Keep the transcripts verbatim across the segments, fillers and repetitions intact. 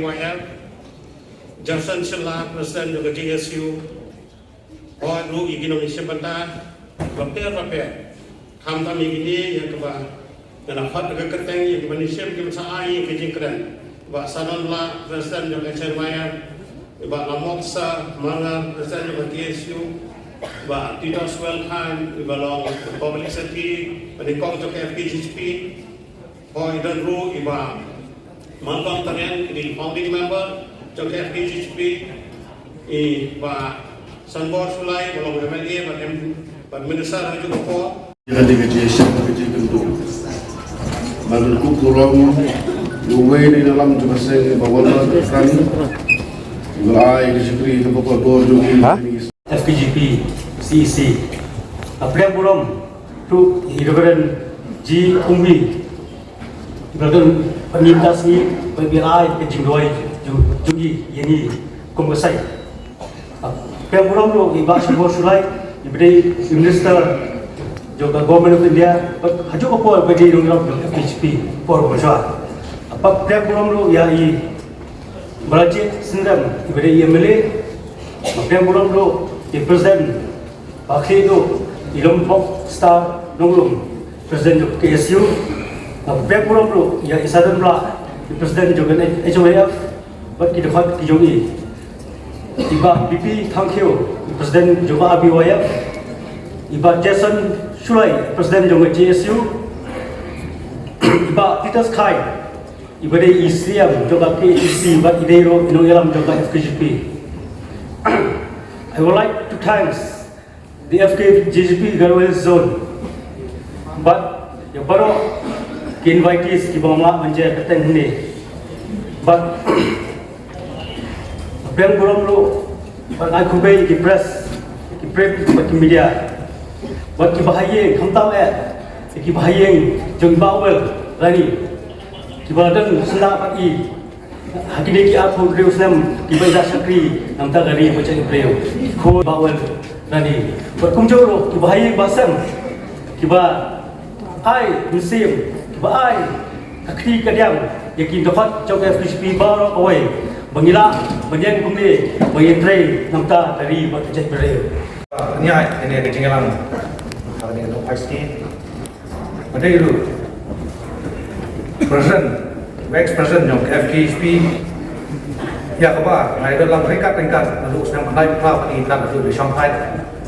Y F, Jason Shylla, President jong ka J S U, hoi ruh ïa ki nongïashim bynta bapher bapher. Khamtam ïa kine ïa kiba ngan khot da ka kyrteng ïa kiba ngi shim kiba sa ai ïa ka jingkren. Bah Sanon Blah, President jong ka H R Y F, Bah Lamok Star Marngar, President jong ka K S U, Bah Titos Welkhein, iba long Public Secretary ba nyngkong jong ka F K J G P, hoi don ruh i Bah Malcolm Tarian, i founding member jong ka F K J G P, i Bah Sanbor Shullai, ba long M L A bad M, bad Minister ha kajuh ka por. Ïa kane ka jingïashem ka jingkyntu. Nga don ka burom ïa uwei na ki nongïalam jong ka seng, i Bah Walter Kani, iba la ai ka shakri kaba kordor jong ngi. Ha? F K J P, C E C. Nga pdiang burom ruh ïa i Reverend G Kumbi, i ba la don ban ïa ka sngi ba i la ai ka jingduwai jong, jong ngi ïa ngi kum ka seng. Nga pdiang burom ruh ïa i Bah Sanbor Shullai, iba dei i Minister jong ka Government of India, bad ha kajuh ka por ba i dei nongïalam jong ka F K J P por ba shwa. Nga pdiang burom ruh ïa i Bah Rajiv Syngdem, iba dei i M L A. Nga pdiang burom ruh ïa i President, ba khlieh duh, i Lombok Star Nonglum, President jong ka K S U. Nga pdiang burom ruh ïa i Sanon Blah, i President jong ka H Y F, bad ki dkhot ki jong i. I Bah B P Thangkhiew, i President jong ka R B Y F. I Bah Jason Shullai, President jong ka J S U. I Bah Titos Khain, iba dei i C M jong ka K H A D C, bad i dei ruh i nongïalam jong ka F K J P. I would like to thanks the F K J G P Garo Hills Zone, bad ïa baroh ki invitees kiba ngam lah ban jia kyrteng hangne. Bad nga pdiang burom ruh ban ai khublei ïa ki press, ïa ki print bad ki media, bad kiba ha ïing, khamtam eh ïa kiba ha ïing jong i Bah Welrani, kiba la don sngewbha bad i ha kine ki arphew hynriew snem kiba i la shakri na ka bynta ka ri bad ka jaitbynriew. Khun Bah Welrani, bad kumjuh ruh kiba ha ïing ba ha sem, kiba ai mynsiem, kiba ai ka kti ka diang ïa ki dkhot jong ka F K J P baroh kawei, ba ngi lah ban ïeng kumne, ba ïeng trei na ka bynta ka ri bad ka jaitbynriew. Ïa kane ka jingïalang, kane ka dong phaisi. Ba dei ruh President, ex President jong ka F K J P, ïa kaba nga ïadon lang ryngkat ryngkat naduh snem khyndai phew phra bad ngi tat naduh Shanghai.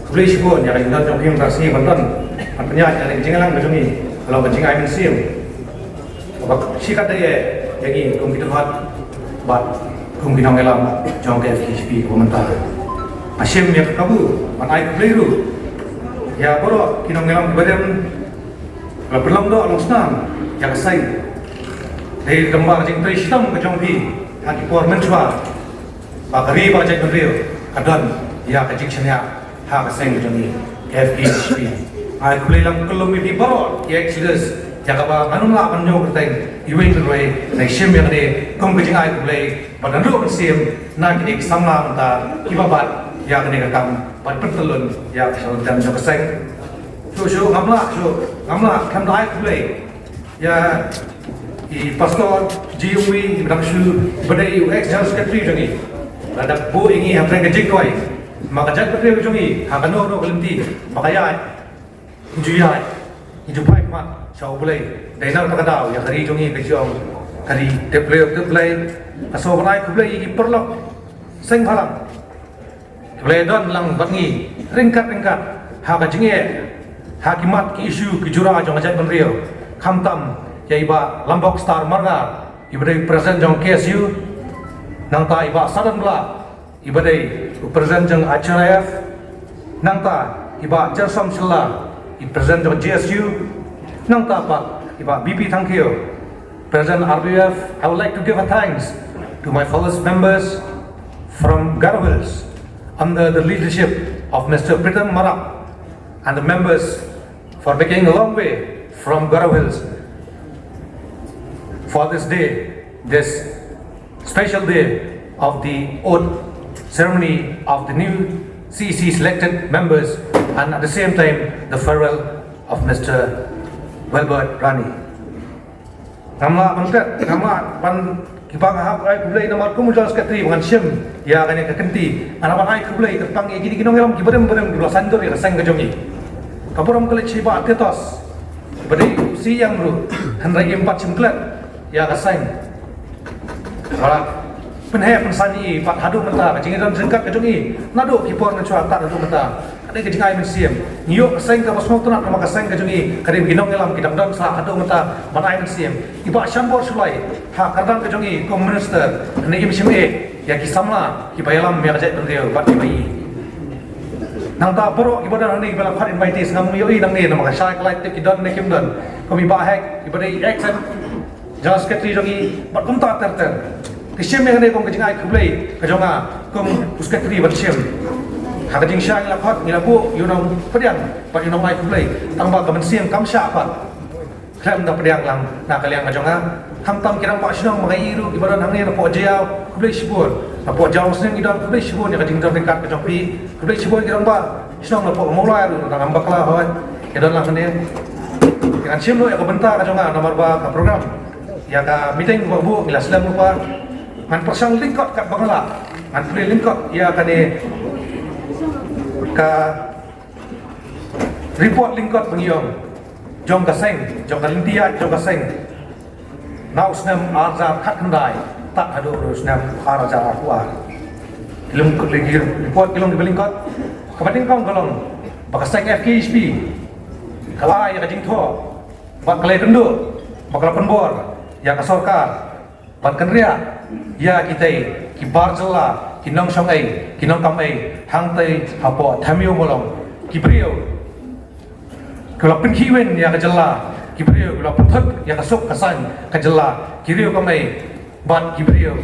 Khublei shibun ïa ka jingdon jong phi mynta ka sngi ban don ban pynïaid ïa ka jingïalang ka jong ngi, ka long ka jingai mynsiem kaba shi katdei ïa ngi kum ki dkhot bad kum ki nongïalam jong ka F K J P kaba mynta. Nga shim ïa ka kabu ban ai khublei ruh ïa baroh ki nongïalam kiba rem, la pynlong doh long snam ïa ka seng. Dei lyngba ka jingtrei shitom ka jong phi ha ki por mynshuwa ba ka ri bad ka jaitbynriew ka don ïa ka jingshaniah ha ka seng ka jong ngi, ka F K J P. Ai khublei lang kyllum ïa phi baroh ki ex-leaders ïa kaba ngan ym lah ban ñiew kyrteng iwei pa iwei, nga shim ïa kane kum ka jingai khublei bad ngan ruh mynsiem na kine ki samla mynta kiba bat ïa kane ka kam bad pyntyllun ïa ka shalynter jong ka seng. Shuh shuh ngam lah, shuh ngam lah khlem da ai khublei ïa i Pastor G. Yungwi, i ba dang shu, i ba dei u ex General Secretary jong ngi, ba dang buh ïa ngi hapdeng ka jingduwai. Ma ka jaitbynriew jong ngi ha kano kano ka lynti ba ka ïaid, ngi ju ïaid, ngi ju phai khmat sha U Blei. Dei na kata ka daw ïa ka ri jong ngi ka jong ka ri tip briew tip Blei. Nga sngewbha ban ai khublei ïa ki paralok seng bhalang kiba la ïadon lang bad ngi ryngkat ryngkat ha ka jingeh, ha ki mat ki issue ki jura jong ka jaitbynriew. Khamtam ïa i Bah Lambok Star Marngar, i ba dei President jong K S U, nangta i Bah Sanon Blah, i ba dei u President jong H R I F, nangta i Bah Jersom Shylla, i President jong J S U, nangta pat i Bah B P Thangkhiew, President R B Y F. I would like to give a thanks to my fellow members from Garo Hills under the leadership of Mister Pritam Marak and the members for making a long way from Garo Hills for this day, this special day of the oath ceremony of the new C E C selected members, and at the same time the farewell of Mister Welbert Rani. Ngam lah ban tet, ngam lah ban Kiba nga hap ai khublei namar kum u General Secretary ba ngan shim ïa kane ka kynti, ngan hap ban ai khublei kyrpang ïa kine ki nongïalam kiba rim ba rim kiba la saiñdur ïa ka seng ka jong ngi. Ka burom ka leit sha i Bah Titos ba dei u seng ruh, hynrei im pat shim klet ïa ka seng. Ba la pynheh pynsan ïa i bad haduh mynta ka jingdon jingkat ka jong i naduh ki por mynshuwa tad haduh mynta ka dei ka jingai mynsiem. Ngi ïoh ka seng kaba sngewtynnat namar ka seng ka jong i ka dei ki nongïalam ki dang don sah haduh mynta ban ai mynsiem. I Bah Shanbor Shullai ha ka kyrdan ka jong i kum minister, hynrei im shim eh ïa ki samla kiba ïalam ïa ka jaitbynriew bad kiba ïeit. Nangta baroh kiba don hangne kiba la khot invitees, ngam ïohi nangne namar ka shai ka light tip ki don ne kim don. Kum i Bah Hek iba dei ex General Secretary jong ngi bad kumta ter ter. Ki shim ïa kane kum ka jingai khublei ka jong nga kum u Secretary ban shim. Ha ka jingshai ngi la khot, ngi la buh ïa u nongpdiang bad ïa u nongai khublei, tang ba ka mynsiem kam shah pat khlem da pdiang lang na ka liang ka jong nga. Khamtam ki rangbah shnong ba ngi ïohi ruh kiba don hangne napoh Jaïaw, khublei shibun. Napoh Jaiñtia ki don, khublei shibun ïa ka jingdon ryngkat ka jong phi. Khublei shibun ki rangbah shnong napoh Mawlai ruh, tang ngam bakla hooid ki don lang hangne. Ngan shim noh ïa ka bynta ka jong nga namar ba ka program ïa ka meeting ba buh ngi la slem lypa. Ngan pyrshang lyngkot katba nga lah, ngan plie lyngkot ïa kane ka report lyngkot ba ngi ong jong ka seng, jong ka lynti ïaid jong ka seng na u snem ar hajar khatkhyndai tad haduh u snem ar hajar arphew ar. Ki long ki report ki long kiba lyngkot. Kaba nyngkong ka long ba ka seng F K H P ka la ai ïa ka jingthoh bad ka la ïakynduh bad ka la pynbor ïa ka sorkar ban kynriah ïa kitei ki bar jylla, ki nongshong ei, ki nongkam ei hangtei hapoh Thamiu Mawlong, ki briew kiba la pynkhih win ïa ka jylla, ki briew kiba la pynthut ïa ka suk ka saiñ ka jylla, ki riew kam ei bad ki briew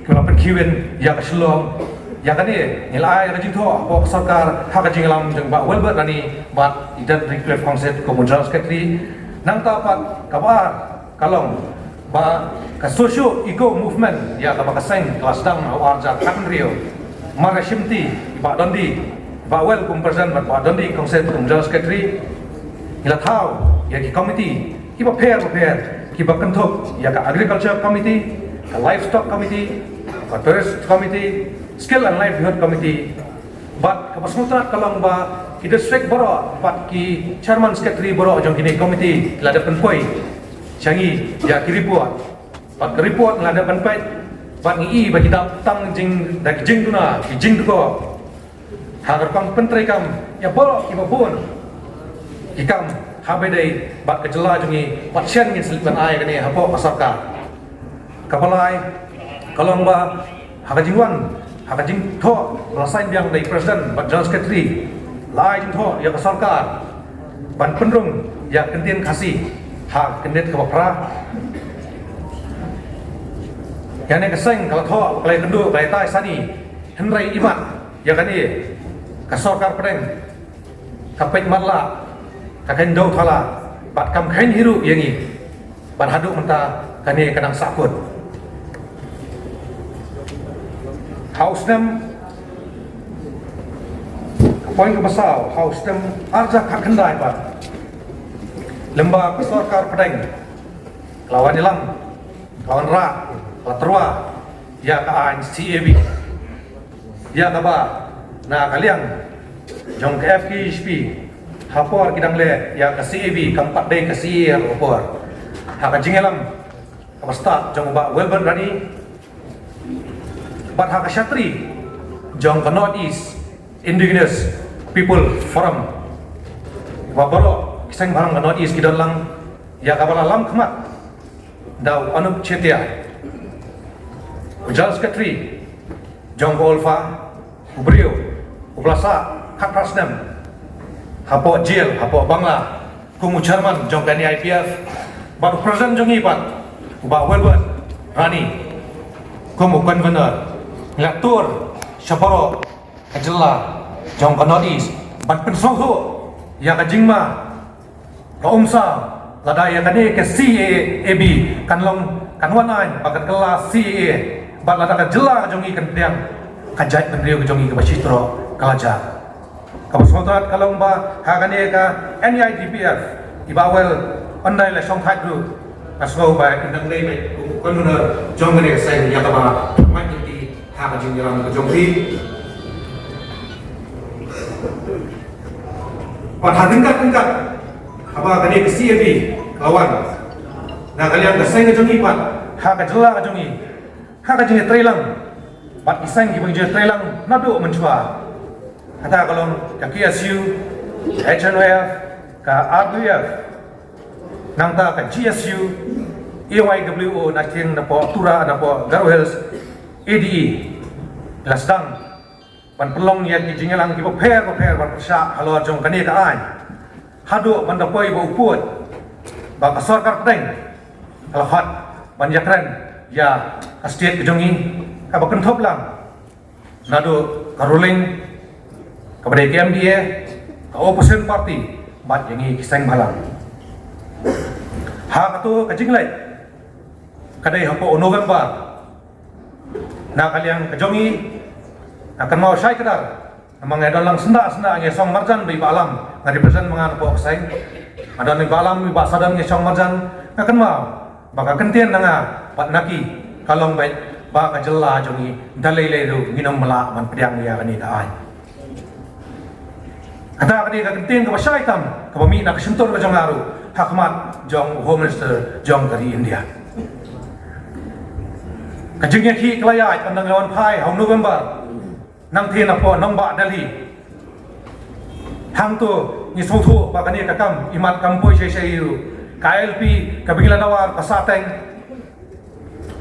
kiba la pynkhih win ïa ka Shillong. Ïa kane ngi la ai ïa ka jingthoh hapoh ka sorkar ha ka jingïalam jong Bah Welbert Rani bad i Dendri Cliff Khongsit kum u General Secretary. Nangta pat kaba ar ka long ba ka socio eco movement ïa kaba ka seng ka la sdang ha u ar hajar khathynriew. Mar Shimti, i Bah Dondi, Bah Wel kum president bad Bah Dondi Khongsit kum General Secretary. Ngi la thaw ïa ki committee kiba pher ba pher kiba kynthup ïa ka Agriculture Committee, ka Livestock Committee, ka Tourist Committee, Skill and Livelihood Committee. Bad kaba sngewtynnat ka long ba ki district baroh bad ki chairman secretary baroh jong kine committee ki la dep pynpoi sha ngi ïa ki report. Bad ka report ngi la dep ban peit bad ngi i ba ki dap tang jing da ki jingduna, ki jingduna ha ka rukom pyntreikam ïa baroh kiba bun ki kam ha ba ïadei bad ka jylla jong ngi bad shen ngin sa leit ban ai kane hapoh ka sorkar. Kaba lai ka long ba ha ka jingwan, ha ka jingthoh la saiñ biang da i president bad general secretary, la ai jingthoh ïa ka sorkar ban pynrung ïa ka ktien Khasi ha ka kyndit kaba phra. Ïa kane ka seng ka la thoh, ka la ïakynduh, ka la ïatai sani, hynrei imat ïa kane ka sorkar pdeng ka peit matlah, ka kheiñ dew thala bad kam kheiñ hi ruh ïa ngi. Bad haduh mynta kane ka dang sahkut. Ha u snem, ka point kaba saw, ha u snem ar hajar khatkhyndai pat, lymba ka sorkar pdeng ka la wan ïalam, ka la wanrah, ka la tyrwa ïa ka aiñ C A B, ïa kaba na ka liang jong ka F K H P, ha por ki dang leh ïa ka C A B, kam pat dei ka C A A ha ka por, ha ka jingïalam kaba stad jong u Bah Welbert Rani bad ha ka shatri jong ka North East Indigenous People Forum, ba baroh ki seng baroh ka North East ki don lang, ïa kaba la lam khmat da u Anup Chetia, u general secretary jong ka OLFA, u briew uba la sah khatphra snem hapoh jail, hapoh Bangla, kum u chairman jong ka N I P F, bad u president jong ngi pat, u Bah Welbert Rani, kum u convener. Ngi la tur sha baroh ka jylla jong ka North East ban pynsngewthuh ïa ka jingma ka umsa, lada ïa kane ka C A A B kan long, kan wan aiñ ba kan kylla C A A, bad lada ka jylla ka jong ngi kan pdiang, ka jaitbynriew ka jong ngi kaba shitrok ka la jah. Kaba sngewtynnat ka long ba ha kane ka N I T P F, i Bah Wel, ynda i la shongthait ruh, Ka sngew ba kin dang dei beit u convener jong kane ka seng ïa kaba mait lynti ha ka jingïalam ka jong phi. Bad ha ryngkat ryngkat haba kane ka C A B ka la wan na ka liang ka seng ka jong ngi bad ha ka jylla ka jong ngi, ha ka jingïatreilang bad ki seng kiba ngi ju ïatreilang naduh mynshuwa. Kata ka long ka K S U, H N Y F, ka R W F, nangta ka G S U, A Y W O na king napoh Tura napoh Garo Hills, A D E. La sdang ban pynlong ïa ki jingïalang kiba pher ba pher ban pyrshah halor jong kane ka aiñ. Haduh ban da poi ba u pud ba ka sorkar pdeng ka la khot ban ïakren ïa ka state ka jong ngi kaba kynthup lang naduh ka ruling, kaba dei ka M D A, ka opposition party bad ïa ngi ki seng bhalang. Ha kato ka jingleit ka dei hapoh u November. Na ka liang ka jong ngi nga kynmaw shai kdar namar nga don lang syndah syndah ngi shong marjan ba i Bah Alam, nga represent ma nga napoh ka seng. Nga don i Bah Alam, i Bah Sadon ngi shong marjan, nga kynmaw ba ka kyntien na nga bad na ki ka long beit ba ka jylla jong ngi da lei lei ruh ngin ym lah ban pdiang ïa kane ka aiñ. Kata ka dei ka kyntien kaba shai tam kaba mih na ka shyntur ka jong nga ruh ha khmat jong u Home Minister jong ka ri India. Ka jingïakhih ka la ïaid ban dang ïa wan phai ha u November. Nangta napoh nongbah Delhi. Hangto ngi sngewthuh ba kane ka kam imat kam poi shai shai ruh. Ka I L P kaba ngi la dawa ka sah teng.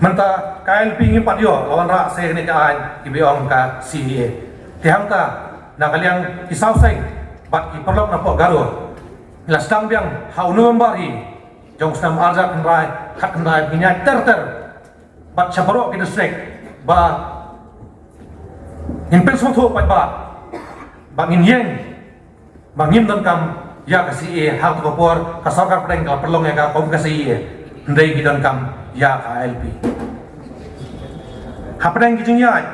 Mynta ka I L P ngi pat ïoh la wanrah sa kane ka aiñ kiba ong ka C A A. Te hangta na ka liang ki saw seng bad ki paralok napoh Garo ngi la sdang biang ha u November hi jong u snem ar hajar khyndai khatkhyndai, ngin ïaid ter ter bad sha baroh ki district ba ngin pynsngewthuh paidbah ba ngin ïeng ba ngim donkam ïa ka C A A. Ha kato ka por ka sorkar pdeng ka la pynlong ïa ka kum ka C A A, hynrei ngi donkam ïa ka I L P. Hapdeng ki jingïaid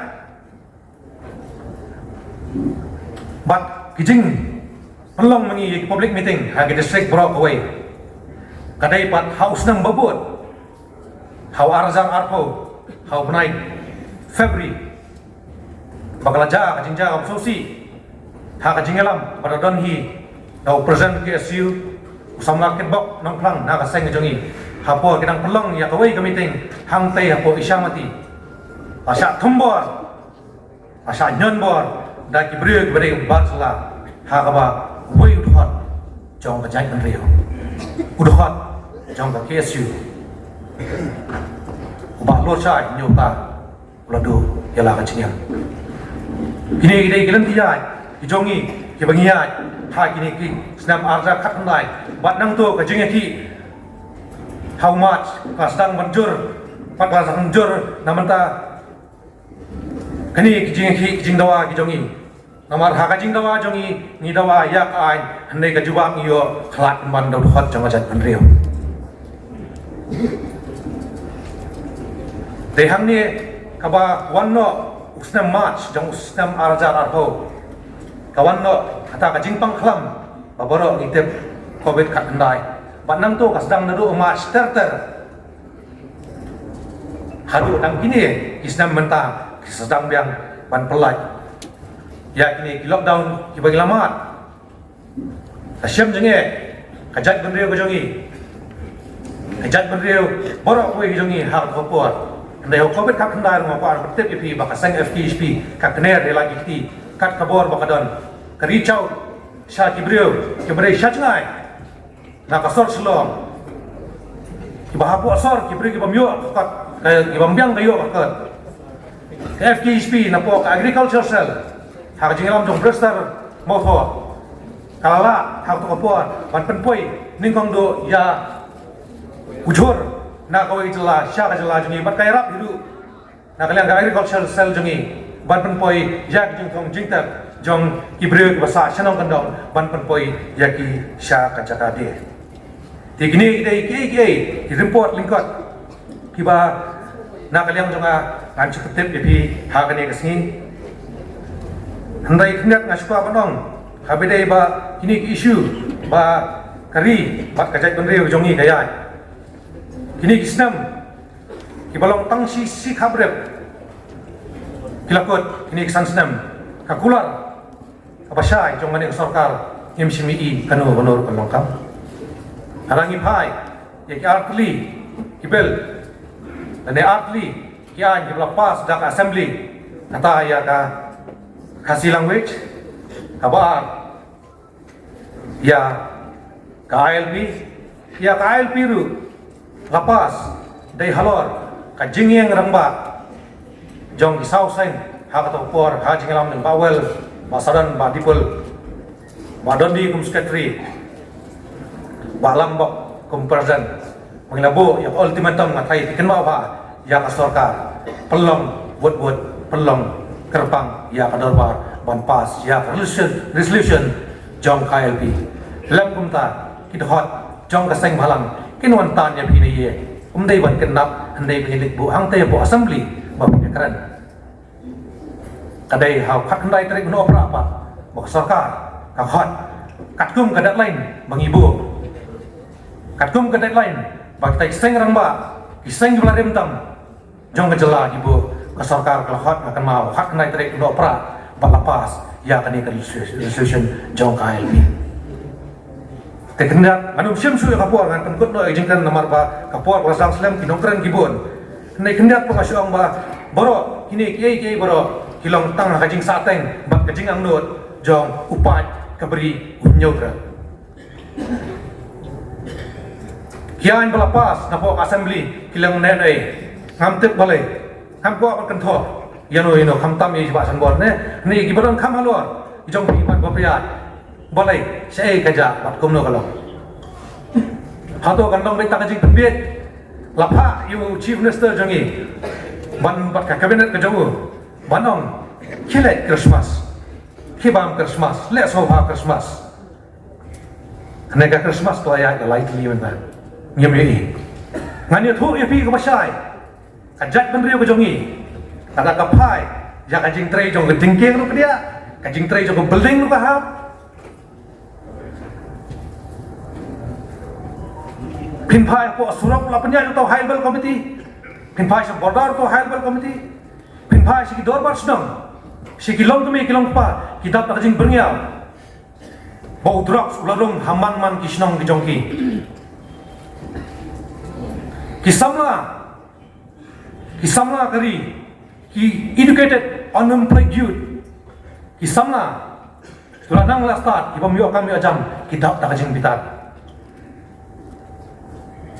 bad ki jingpynlong ma ngi ïa ki public meeting ha ki district baroh kawei, ka dei pat ha u snem ba bud, ha u ar hajar arphew, ha u bnai February, ba ka la jia ka jingjia kaba sngewsih ha ka jingïalam ba la don hi da u President K S U, u samla Kitbok Nongphlang na ka seng ka jong ngi. Hapoh ki dang pynlong ïa kawei ka meeting hangtei hapoh Ishamati, la shah thombor, la shah ñion bor da ki briew kiba dei bar jylla ha kaba uwei u dkhot jong ka jaitbynriew, u dkhot jong ka K S U, u Bah Lorshai Hynñiewta, u la duh ïa la ka jingim. Kine ki dei ki lynti ïaid ki jong ngi kiba ngi ïaid ha kine ki snem ar hajar khatkhyndai. Bad nangto ka jingïakhih ha u March ka la sdang ban jur, bad ka la sdang jur na mynta kine ki jingïakhih ki jingdawa ki jong ngi. Namar ha ka jingdawa jong ngi, ngi dawa ïa ka aiñ, hynrei ka jubab ngi ïoh khlad pynban da u dkhot jong ka jaitbynriew. Te hangne kaba wan noh u snem March jong u snem ar hajar arphew, ka wan noh kata ka jingpang khlam ba baroh ngi tip, covid khatkhyndai. Bad nangto ka sdang naduh u March ter ter haduh tang kine ki snem mynta ki sdang biang ban pyllait ïa kine ki lockdown kiba ngi la mad. Ka shem jingeh ka jaitbynriew ka jong ngi, ka jaitbynriew baroh kawei ka jong ngi ha ka por. Hynrei ha u covid khatkhyndai ruh nga kwah ban tip ïa phi ba ka seng F K H P ka kner ïa la ki kti kat ka bor ba ka don, ka reach out sha ki briew kiba dei sha jngai na ka sor Shillong, kiba hapoh sor ki briew kibym ïoh ka kot, ka, kibym biang ka ïoh ka kot. Ka F K H P napoh ka Agriculture Cell ha ka jingïalam jong u Barrister Mawthaw ka la lah ha kato ka por ban pynpoi nyngkong duh ïa u jhur na kawei ka jylla sha ka jylla jong ngi, bad ka ïarap hi ruh na ka liang ka Agriculture Cell jong ngi ban pynpoi ïa ki jingthung jingtep jong ki briew kiba sah shnong kyndong ban pynpoi ïa ki sha ka jaka die. Te kine ki dei kiei kiei ki report lyngkot kiba na ka liang jong nga ngan shu tip ïa phi ha kane ka sngi. Hynrei khyndiat nga shu kwah ban ong, haba dei ba kine ki issue ba ka ri bad ka jaitbynriew jong ngi ka ïaid, Kine ki snem kiba long tang shi shi khabrep ki la kut, kine ki san snem ka kular kaba shai jong kane ka sorkar ngim shym i kano kano rukom long kam. Haba ngi phai ïa ki artylli ki bill lane artylli ki aiñ kiba la pass da ka assembly, kata ïa ka Khasi language, kaba ar ïa ka ILP, ïa ka ILP ruh la pass dei halor ka jingïeng rangbah jong ki saw seng ha kato ka por, ha jingïalam jong Bah Well, Bah Sadan, Bah Dipul, Bah Dandi kum secretary, Bah Lambok kum president. Ba ngi la buh ïa ka ultimatum, nga tharai phi kynmaw bha, ïa ka sorkar, pynlong wut wut, pynlong kyrpang ïa ka dorbar ban pass ïa ka resolution, resolution jong ka ILP. Lem kumta ki dkhot jong ka seng bhalang kin wan tan ïa phi ne ïa, ym dei ban kynnoh, hynrei phi leit buh hangta hapoh assembly ba phi kren. Ka dei ha u khatkhyndai tarik u Nohprah pat ba ka sorkar ka khot katkum ka deadline ba ngi buh, katkum ka deadline ba kita ki seng rangbah, ki seng kiba la rim tam jong ka jylla ki buh, ka sorkar ka la khot, nga kynmaw, u khatkhyndai tarik u Nohprah ba la pass ïa kane ka resolution jong ka ILP. Te khyndiat ngan ym shim shuh ïa ka por, ngan pynkut noh ïa ka jingkren namar ba ka por ka la sdang slem, ki nongkren ki bun. Hynrei khyndiat pat nga shu ong ba baroh kine kiei kiei baroh ki long tang ha ka jingsahteng bad ka jingangnud jong u paid ka Bri u Hynñiewtrep. Ki aiñ ba la pass napoh ka assembly ki long ne ne, ngam tip balei, ngam kwah ban kynthoh ïano ïano, khamtam ïa i Bah Sanbor ne, ne kiba don kham halor jong phi bad ba phi ïa balei, shaei ka jia bad kumno ka long. Hato kan long beit tang ka jingpynbiej? La phah ïa u Chief Minister jong ngi ban bad ka cabinet ka jong u ban ong, khie leit Christmas, khie bam Christmas, leh sngewbha Christmas. Kane ka Christmas to ïa ka lai tylli mynta. Ngim ïohi. Ngan ïathuh ïa phi kaba shai. Ka jaitbynriew ka jong ngi, lada ka phai ïa ka jingtrei jong ka jingkieng ruh ka diah, ka jingtrei jong ka building ruh ka hap. Phin phai hapoh surok la pynïaid uto high level committee. Phin phai sha border uto high level committee. Phin phai sha ki dorbar shnong, sha ki longkmie ki longkpa, ki dap da ka jingbyrngiaw ba u drugs u la rung ha man man ki shnong ki jong ki. Ki samla, ki samla ka ri, ki educated unemployed youth, ki samla kiba la nang la stad, ki bym ïoh kam ïoh jam, ki dap da ka jingbitar.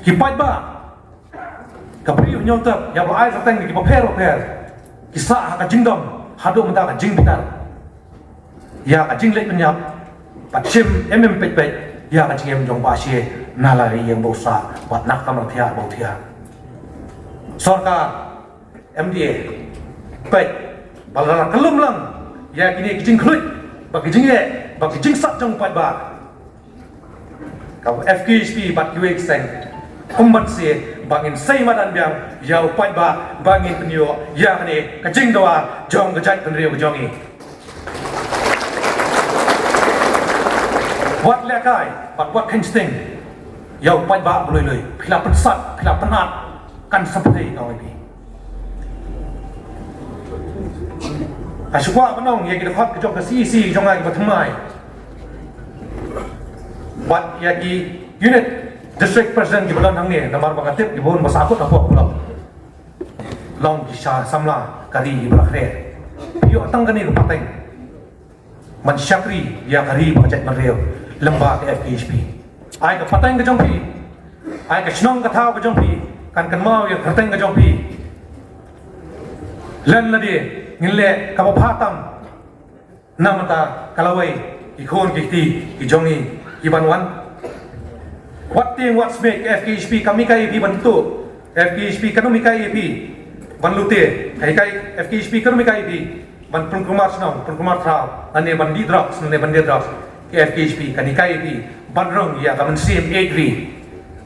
Ki paidbah, ka Bri u Hynñiewtrep, ïa ba ai kyrteng kiba pher ba pher, ki sah ha ka jingdom haduh mynta ka jingbitar. Ïa ka jingleit pynïap bad shim em em peit peit ïa ka jingim jong ba shi na la ri ïing ba u sah bad na ka kamra thiah ba u thiah. Sorkar, MDA, peit ba la kyllum lang ïa kine ki jingkhluit bad ki jingeh bad ki jingsat jong u paidbah. Ka FKHP bad kiwei ki seng, ym ban sngewbha ngin sei madan biang ïa u paidbah ba ngin pynïoh ïa kane ka jingdawa jong ka jaitbynriew ka jong ngi. Wat lehkai bad wat kheiñ sting ïa u paidbah ba lui lui, phi la pynsat, phi la pynat, kan sa pynthei ka ong ïa phi. Nga shu kwah ban ong ïa ki dkhot ka jong ka CEC jong nga kiba thymmai bad ïa ki unit district president kiba don hangne, namar ba nga tip kiba bun ba sahkut hapoh block. Long ki sha samla ka ri kiba la khreh. Phi ïoh tang kane ka pateng ban shakri ïa ka ri bad ka jaitbynriew lyngba ka FKHP. Ai ka pateng ka jong phi, ai ka shnong ka thaw ka jong phi, kan kynmaw ïa ka kyrteng ka jong phi. Lem lade ngin leh kaba bha tam na bynta ka lawei ki khun ki kti ki jong ngi ki ban wan. Wat tieng wat smiej, ka FKHP kam hikai ïa phi ban tuh, FKHP kam hikai ïa phi ban lute, ka hikai, FKHP kam hikai ïa phi ban pynkulmar shnong, pynkulmar thaw, lane ban dih drugs, lane ban dih drugs. Ka FKHP kan hikai ïa phi ban rung ïa ka mynsiem ïeit ri,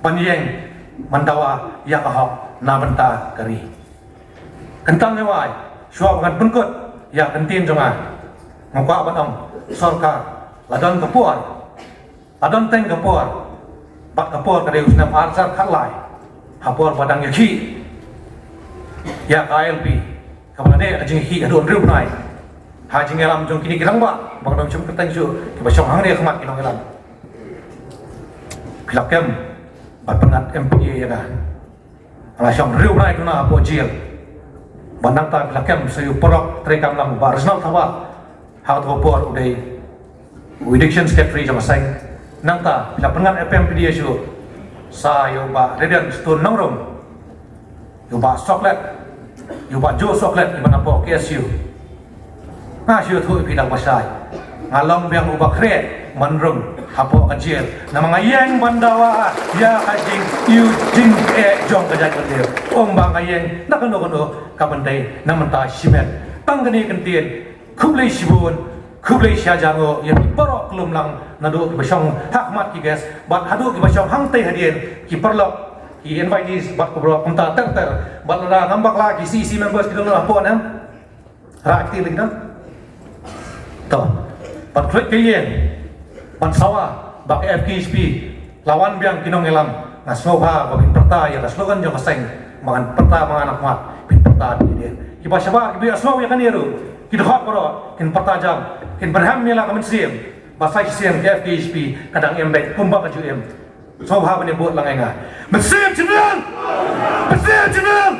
ban ïeng ban dawa ïa ka hok na bynta ka ri. Kyntang, ngi wai, shuwa ba ngan pynkut ïa ka ktien jong nga, nga kwah ban ong, sorkar, la don ka por, la don teng ka por, bad ka por ka dei u snem ar hajar khatlai. Ha por ba dang ïakhih ïa ka I L P, kaba la dei ka jingïakhih haduh hynriew bnai ha jingïalam jong kine ki rangbah ba ka dang shim kyrteng shuh, kiba shong hangne ha khmat ki nongïalam. Phi la kem ban pynngat M P D A ïa ka. Nga la shong hynriew bnai duna hapoh jail. Bad nangta phi la kem sa ïa u paralok treikam lang, Bah Reginald Thabah, ha kato ka por u dei u Education Secretary jong ka seng. Nangta phi la pynngat M P D A shuh sa ïa u Bah Radiant Stone Nongrum, ïa u Bah Soklet, ïa u Bah Joe Soklet, kiba na hapoh K S U. Nga shu ïathuh ïa phi da kaba shai, nga long biang uba khreh ban rung hapoh ka jail, namar nga ïeng ban dawa ïa ka jingïoh jingeh jong ka jaitbynriew. Ym ba nga ïeng na kano kano ka bynta, na mynta shimet. Tang kane ka kyntien, khublei shibun, khublei shihajar nguh ïa phi baroh, khlem lang naduh kiba shong ha khmat ki guest bad haduh kiba shong hangtei hadien, ki paralok, ki invitees bad ki baroh kumta ter ter. Bad lada ngam bakla, ki C E C members ki don hapoh ne? Rah kti lei na. To. Bad khublei ka ïing ban sawa ba ka F K H P la wan biang ki nongïalam. Nga sngewbha ba phin pyrta ïa ka slogan jong ka seng, ba ngan pyrta ma nga na khmat, phin pyrta beit ïa ka. Kiba shabar kiba ïohsngew ïa kane ruh, ki dkhot baroh kin pyrta jam, kin pyrham ïa la ka mynsiem ba sa shisien ka F K H P ka dang im beit kumba ka ju im. Sngewbha ban ïa bud lang ïa nga. Mynsiem shynrang! Mynsiem shynrang!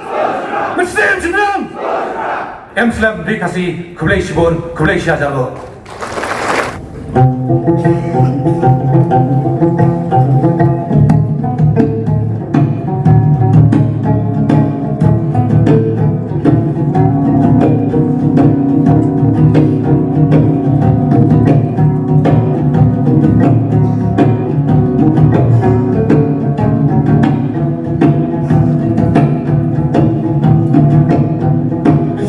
Mynsiem shynrang! Em slem, ri Khasi, khublei shibun, khublei shihajar nguh.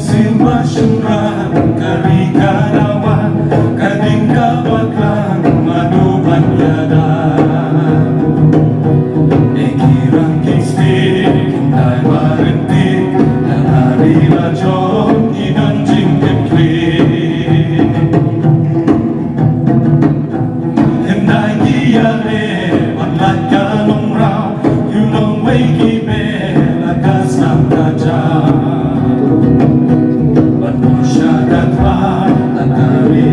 Simba shynrang ka ri ka dawa, ka ding ka bakla mano ban ïada. Dei ki rang ki stick, dei ba ryntih, da ka ri la jong ki don jingkitkhlieh. Hyndai ki ïaleh ban lait ka long raw, ïa u nongwei ki beh la ka snam ka jam. Ban poi sha ka thaw, la ka ri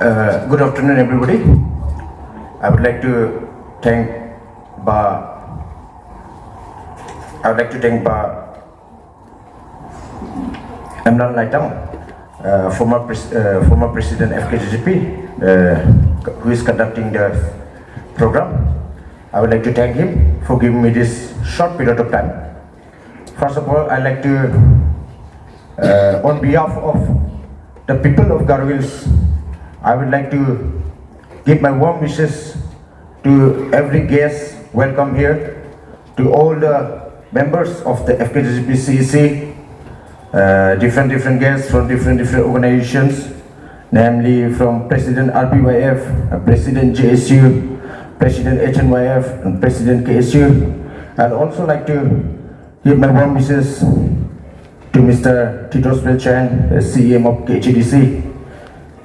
Uh, good afternoon, everybody. I would like to thank Bah, I would like to thank Bah Emlan Laitang, uh, former pres- uh, former president F K J G P, uh, who is conducting the program. I would like to thank him for giving me this short period of time. First of all, I'd like to, uh, on behalf of the people of Garo Hills, I would like to give my warm wishes to every guest welcome here, to all the members of the F K J G P C E C, uh, different different guests from different different organizations, namely from President R B Y F, uh, President J S U, President H N Y F, and President K S U. I'd also like to give my warm wishes to Mister Tito's Wilchan, the C E M of K H A D C,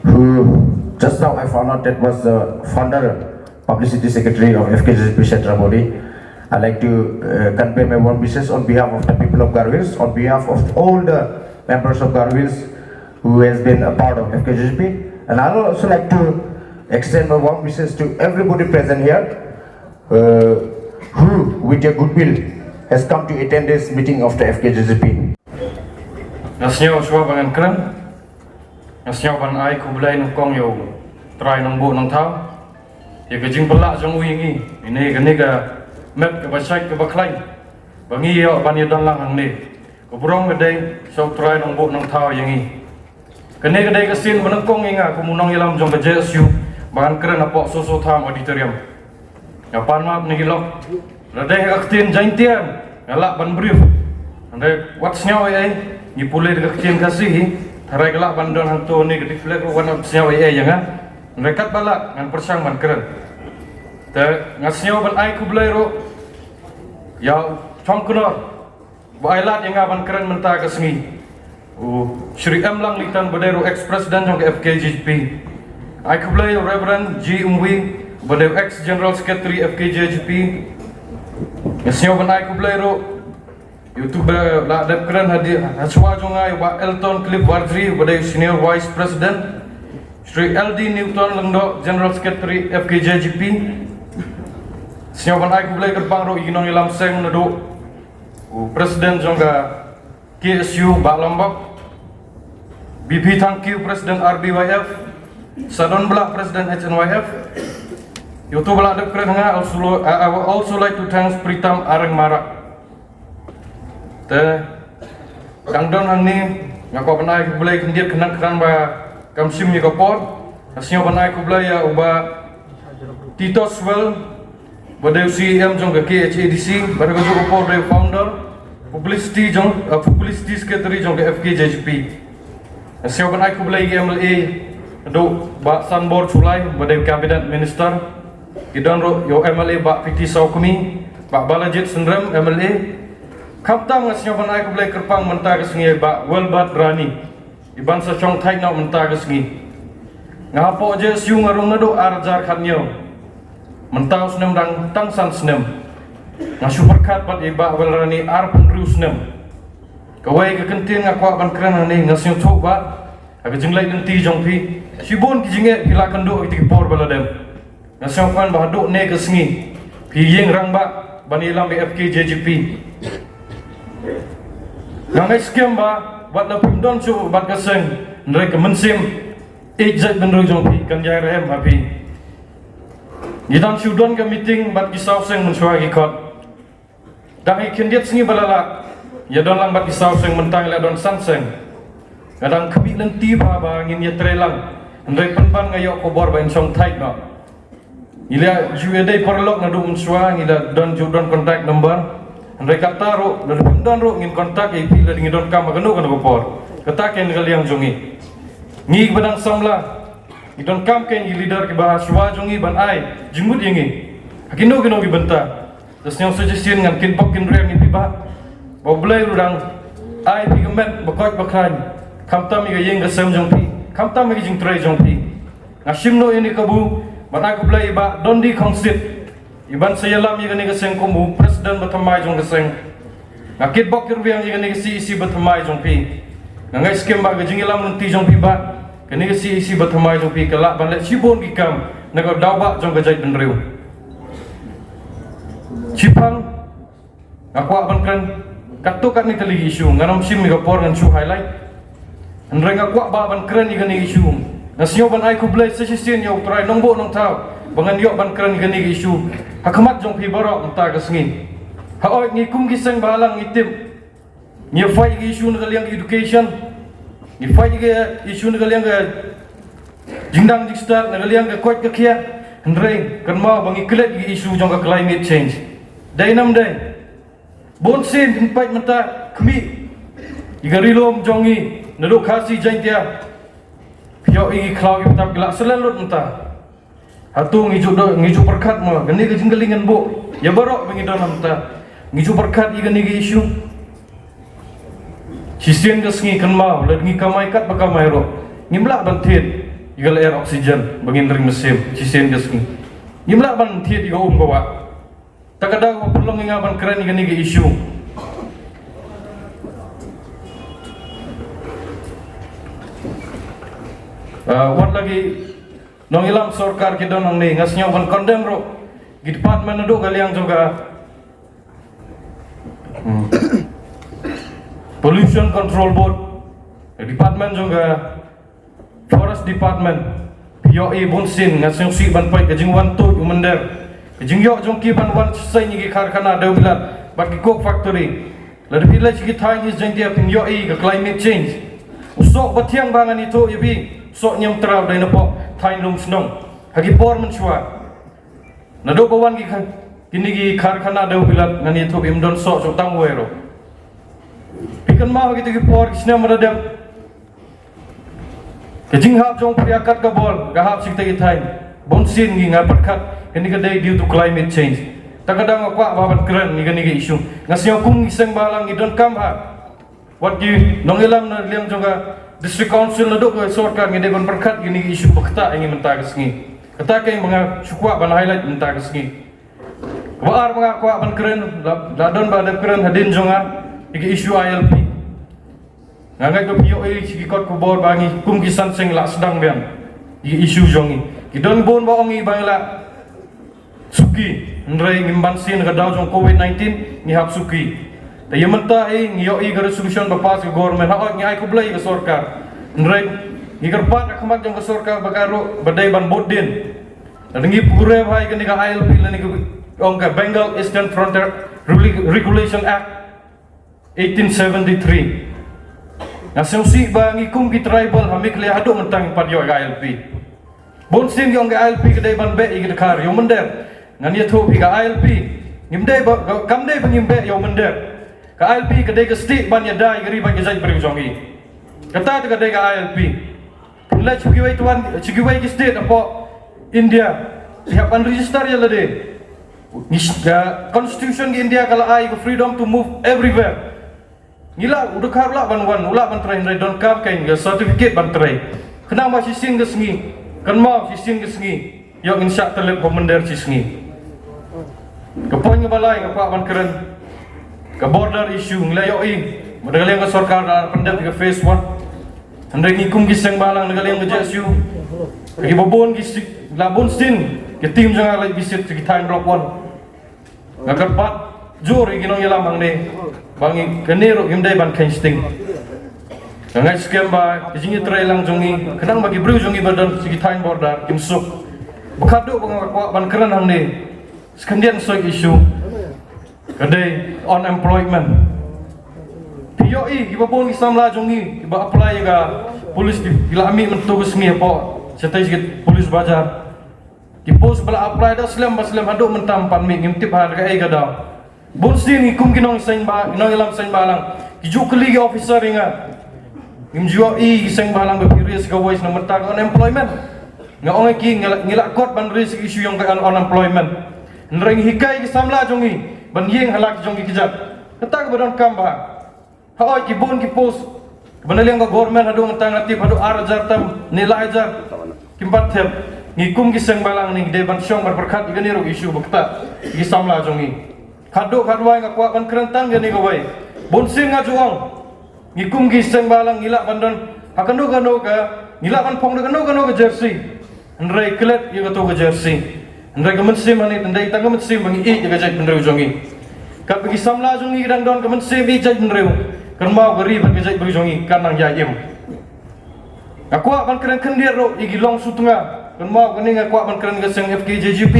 who just now I found out that was the founder, publicity secretary of F K J P Central Body. I'd like to, uh, convey my warm wishes on behalf of the people of Garo Hills, on behalf of all the members of Garo Hills who has been a part of F K J P. And I'd also like to extend my warm wishes to everybody present here, uh, who, with your goodwill, has come to attend this meeting of the F K J P. Nga sngew shuwa ba ngan kren. Nga sngew ban ai khublei nyngkong ïa u Trai Nongbuh Nongthaw ïa ka jingpynlah jong u ïa ngi. Ine kane ka met kaba shait kaba khlaiñ ba ngi ïoh ban ïadon lang hangne. Ka burom ka dei sha u Trai Nongbuh Nongthaw ïa ngi. Kane ka dei ka sien ba nyngkong ïa nga kum u nongïalam jong ka J S U ba ngan kren hapoh Soso Tham Auditorium. Nga pan map na ki lok. Lada dei ha ka ktien Jaintia nga lah ban brief. Hynrei wat sngew ei ei, ngi pule da ka ktien Khasi hi. Hynrei ka lah ban don hangto ne ka deflect ruh wat sngew ei ei ïa nga. Hynrei katba lah ngan pyrshang ban kren. Te nga sngew ban ai khublei ruh ïa u Chongknor ba ai lad ïa nga ban kren mynta ka sngi. U Shri M Lang Litan ba dei ruh ex president jong ka F K J P. Ai khublei ïa u Reverend G Umwi ba dei ex general secretary F K J P. Nga sngew ban ai khublei ruh ïa uto ba la dep kren hadien hashwa jong nga, ïa u Bah Elton Cliff Warjri ba dei senior vice president. Shri L D Newton Lyngdoh, general secretary F K J P. Sngew ban ai khublei kyrpang ruh ïa ki nongïalam seng naduh u president jong ka K S U Bah Lombok, B P Thangkhiew president R B Y F, Sadon Blah president H N Y F. Ïa uto ba la dep kren ha nga, also lo- I I would also like to thanks Pritam Areng Marak. Te dang don hangne nga kwah ban ai khublei khyndiat khnang khnang ba kam shim ïa ka por. Nga sngew ban ai khublei ïa u Bah Titos Well ba dei u C E M jong ka K H A D C, ba dei ka juh ka por dei founder, publicity jong, uh, publicity secretary jong ka F K J P. Nga sngew ban ai khublei ïa ki M L A, naduh Bah Sanbor Shullai ba dei cabinet minister, ki don ruh ïa u M L A Bah P T Sawkmie, Bah Balajied Synrem M L A. Khamtam nga sngew ban ai khublei kyrpang mynta ka sngi ïa Bah Welbert Rani. Iban sa shong thait noh mynta ka sngi. Nga hapoh J S U nga rung naduh ar hajar khathynñiew. Mynta u snem dang tang san snem. Nga shu pyrkhat bad i Bah Welrani arphew hynriew snem. Kawei ka kyntien nga kwah ban kren hangne, nga sngewthuh ba ha ka jingleit lynti jong phi shibun ki jingeh phi la kynduh ha kita ki por ba la dep. Nga sngewkmen ba haduh ne ka sngi phi ïeng rangbah ban ïalam ïa F K J G P. Nga ngeit skhem ba wat la phim don shuh bad ka seng, hynrei ka mynsiem ïeit jaitbynriew jong phi kan ïai rhem ha phi. Ngi dang shu don ka meeting bad ki saw seng mynshuwa ki khot. Dang i khyndiat sngi ba la lah, ïa don lang bad ki saw seng, mynta ngi la don san seng. Nga dang khmih lynti bha ba ngin ïatrei lang, hynrei pynban nga ïoh khubor ba in shong thait noh. Ngi la ju ïadei paralok naduh mynshuwa, ngi la don ju don contact number. Hynrei kata ruh lada phim don ruh ngin contact ïa phi lada ngi donkam ha kano kano ka por. Kata kein ka liang jong ngi. Ngi ba dang samla ngi donkam kein ïa ki leader kiba ha shuwa jong ngi ban ai jingmut ïa ngi ha kino kino ki bynta. Te sngewsih shisien ngan kitbok kynriang ïa phi Bah, ba U Blei u dang ai phi ka met ba koit ba khlaiñ, khamtam ïa ka ïing ka sem jong phi, khamtam ïa ka jingtrei jong phi. Nga shim noh ïa kane ka kabu ban ai khublei ïa i Bah Dondi Khongsit, iban sa ïalam ïa kane ka seng kum u president ba thymmai jong ka seng. Nga kitbok kyrwiang ïa kane ka C E C ba thymmai jong phi. Nga ngeit skhem ba ka jingïalam lynti jong phi Bah Kane ka C E C ba thymmai jong phi ka lah ban leh shibun ki kam na ka daw ba jong ka jaitbynriew. Shipang, nga kwah ban kren katto katne tylli ki issue, ngan ym shim ïa ka por ngan shu highlight. Hynrei nga kwah ba ban kren ïa kane ka issue. Nga sngew ban ai khublei sa shisien ïa U Trai Nongbuh Nongthaw ba ngan ïoh ban kren ïa kane ka issue ha khmat jong phi baroh mynta ka sngi. Hooid, ngi kum ki seng bhalang ngi tip, ngi fight ïa ka issue na ka liang ka education, ngi fight ïa ka issue na ka liang ka jingdang jingstad, na ka liang ka koit ka khiah. Hynrei kynmaw ba ngi klet ïa ka issue jong ka climate change. Dei nam dei? Bun sien phin peit mynta, khmih ïa ka ri lum jong ngi, naduh Khasi Jaiñtia, phi ïohi ki khlaw ki btap ki la slen lut mynta. Hato ngi ju do, ngi ju pyrkhat mo, kane ka jingkylli ngan buh ïa baroh ba ngi don mynta, ngi ju pyrkhat ïa kane ka issue? Shisien ka sngi, kynmaw, lada ngi kamai kat ba kamai ruh, ngim lah ban thied ïa ka lyer oxygen ba ngin ring mynsiem shisien ka sngi. Ngim lah ban thied ïa ka um ka wah. Ta ka daw ba pynlong ïa nga ban kren ïa kane ka issue. Ah, wat la ki nongïalam sorkar ki don hangne, nga sngew ban condemn ruh ki department naduh ka liang jong ka, hmm, Pollution Control Board, department jong ka Forest Department. Phi ïohi bun sien, nga sngewsih ban peit ka jingwan tuid u mynder, ka jingïoh jong ki ban wan seng ïa ki karkhana dewbilat bad ki coke factory. Lada phi leit sha ki thaiñ East Jaiñtia phin ïohi ka climate change. U soh ba thiang ba ngan ïathuh ïa phi, u soh Niamtra u dei na pdeng thaiñ Lumshnong. Ha ki por mynshuwa, naduh ba wan ki kha-, kine ki karkhana dewbilat, ngan ïathuh ym don soh shuh tang wei ruh. Phi kynmaw ha kito ki por ki snem ba la dep, ka jinghap jong u Phria Katkharbol ka hap sha kita ki thaiñ. Bun sien ngi, nga pyrkhat kane ka dei due to climate change. Ta ka daw nga kwah ba ban kren ïa kane ka issue. Nga sngew kum ki seng bhalang ngi donkam ha wat ki nongïalam na liang jong ka District Council naduh ka sorkar, ngi dei ban pyrkhat ïa kane ka issue ba ktah ïa ngi mynta ka sngi. Kata ka ba nga shu kwah ban highlight mynta ka sngi. Kaba ar ba nga kwah ban kren, la, la don ba dep kren hadien jong nga, ïa ka issue I L P. Nga ngeit ba phi ïohi sha ki kot khubor ba ngi kum ki san seng la sdang biang ïa ka issue jong ngi. Ki don bun ba ong ïa ba ngi la suki, hynrei ngim ban sien, ka daw jong covid nineteen ngi hap suki. Te ïa mynta hi ngi ïohi ka resolution ba pass ka government, hooid ngi ai khublei ïa ka sorkar. Hynrei ngi kyrpad ha khmat jong ka sorkar ba ka ruh ba dei ban bud dien. Lada ngi pure bha ïa kane ka I L P lane ka ong ka Bengal Eastern Frontier Regula-, Regulation Act eighteen seventy-three. Nga sngewsih ba ngi kum ki tribal ha Meghalaya haduh mynta ngim pat ïoh ïa ka I L P. Bun sien ki ong ka I L P ka dei ban beh ïa ka dkhar, ïa u mynder. Ngan ïathuh phi ka I L P ngim dei ba, ka, kam dei ba ngim beh ïa u mynder. Ka I L P ka dei ka stieh ban ïada ïa ka ri bad ka jaitbynriew jong ngi. Kata te ka dei ka I L P. Pynleit sha kiwei tuan, sha kiwei ki state hapoh India, phi hap ban register ïa lade. Ngi, ka constitution ka India ka la ai ka freedom to move everywhere. Ngi lah, u dkhar u lah ban wan, u lah ban trei, hynrei donkam kein ka certificate ban trei. Khnang ba shisien ka sngi, kynmaw, shisien ka sngi ïoh ngin shah tyllep ha u mynder shi sngi. Ka point kaba lai nga kwah ban kren, ka border issue, ngi la ïohi ba na ka liang ka sorkar la pyndep ïa ka phase one. Hynrei ngi kum ki seng bhalang na ka liang ka J S U, ki ba bun ki si-, la bun sien ki team jong nga la visit sha ki thaiñ Block One. Nga kyrpad jur ïa ki nongïalam hangne ba ngi, kane ruh ngim dei ban kheiñ sting. Nga ngeit skhem ba ka jingïatreilang jong ngi, khnang ba ki briew jong ngi ba don sha ki thaiñ border kin suk. Ba khadduh ba nga kwah ban kren hangne, sa khyndiat soi issue ka dei unemployment. Phi ïohi ki ba bun ki samla jong ngi ki ba apply ïa ka police, ki, ki la mih mynta ka sngi hapoh shatei sha ka police bazar. Ki post ba la apply da slem ba slem haduh mynta ym pat mih, ngim tip ha kaei ka daw. Bun sien ngi kum ki nongseng ba, nongïalam seng bhalang, ki ju kylli ki officer ïa nga. Ngim ju ïohi ki seng bhalang ba phi raise ka voice na mynta ka unemployment. Nga ong ïa ki, ngi la, ngi la kot ban raise ka issue jong ka un-, unemployment. Hynrei ngi hikai ki samla jong ngi ban ïeng ha la ki jong ki kjat. Kata kaba donkam bha. Hooid, ki bun ki post ba na liang ka government haduh mynta nga tip haduh ar hajar tam ne lai hajar kim pat thep. Ngi kum ki seng bhalang ngi dei ban shong ban pyrkhat ïa kane ruh issue ba ktah ïa ki samla jong ngi. Khadduh khadwai nga kwah ban kren tang kane kawei. Bun sien nga ju ong, ngi kum ki seng bhalang ngi lah ban don ha kano kano ka Ngi lah ban phong da kano kano ka jersey, hynrei klet ïa kato ka jersey. Hynrei ka mynsiem hangne, hynrei tang ka mynsiem ba ngi ïeit ïa ka jaitbynriew jong ngi. Katba ki samla jong ngi ki dang don ka mynsiem ïeit jaitbynriew, kynmaw ka ri bad ka jaitbynriew jong ngi kan nang ïai im. Nga kwah ban kren khyndiat ruh ïa ki long sutnga. Kynmaw kane nga kwah ban kren ka seng F K J G P.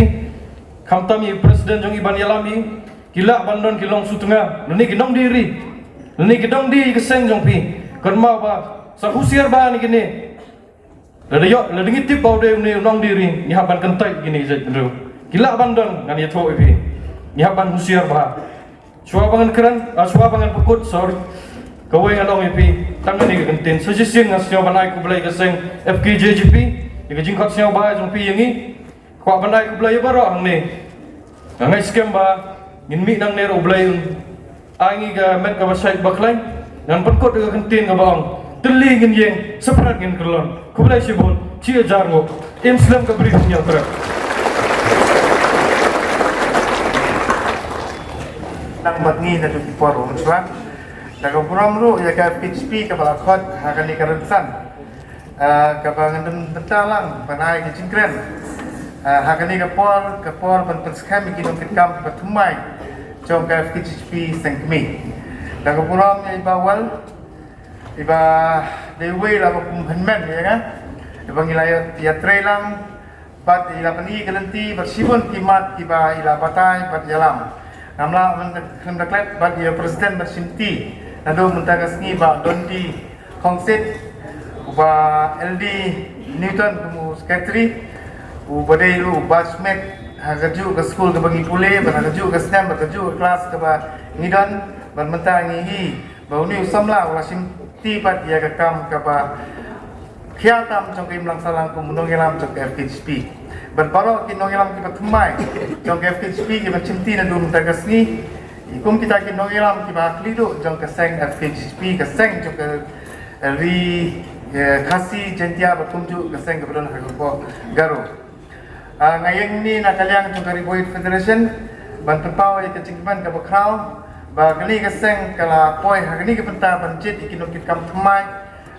Khamtam ïa i president jong i ban ïalam ïa i. Ki lah ban don ki long sutnga. Lane ki nongdie ri. Lane ki nongdie ïa ka seng jong phi. Kynmaw ba sa husiar bha ïa kine. Lada ïoh, lada ngi tip ba u dei une u nongdie ri, ngi hap ban kyntait ïa kine ki jaitbynriew. Ki lah ban don, ngan ïathuh ïa phi. Ngi hap ban husiar bha. Shuwa ba ngan kren, ah, shuwa ba ngan pynkut, sorry. Kawei ngan ong ïa phi, tang kane ka kyntien. Sa shisien nga sngew ban ai khublei ïa ka seng F K J G P, ïa ka jingkhot sngewbha jong phi ïa ngi. Kwah ban ai khublei ïa baroh hangne. Nga ngeit skhem ba ngin mih nangne ruh U Blei un ai ngi ka met kaba shait ba khlaiñ. Ngan pynkut ïa ka kyntien kaba ong, tylli ngin ïeng, saphriang ngin kyllon. Khublei shibun, shi hajar nguh. Im slem ka Bri u Hynñiewtrep. Nang bad ngi naduh ki por ba mynshuwa. Da ka burom ruh ïa ka F K G P kaba la khot ha kane ka rynsan, ah, kaba ngan don bynta lang ban ai ka jingkren, ah, ha kane ka por, ka por ban pynskhem ïa ki nongkitkam kiba thymmai jong ka F K G P Seng Kmie. Da ka burom ïa i Bah Well, iba dei uwei la ba kum hynmen ïa nga, iba ngi la ïa, ïatrei lang, bad i la pyni ka lynti bad shibun ki mat kiba i la batai bad ïalam. Ngam lah ban khlem da klet bad ïa u president bad shimti naduh mynta ka sngi, Bah Dondi Khongsit, u Bah L D Newton kum u secretary, u ba dei ruh u batchmate ha kajuh ka skul kaba ngi pule, bad ha kajuh ka snem, bad kajuh ka klas kaba ngi don, bad mynta ngi i ba une u samla u la shimti pat ïa ka kam kaba khia tam jong ka imlang sahlang kum u nongïalam jong ka F K G P. Bad baroh ki nongïalam kiba thymmai jong ka F K G P kiba shimti naduh mynta ka sngi, kum kita ki nongïalam kiba khlei duh jong ka seng F K G P, ka seng jong ka ri, eh, Khasi Jaiñtia bad kumjuh ka seng kaba don ha ka kpoh Garo. Ah, nga ïeng hangne na ka liang jong ka Ri Bhoi Youth Federation ban pynpaw ïa ka jingkmen kaba khraw ba kane ka seng ka la poi ha kane ka bynta ban jied ïa ki nongkitkam thymmai,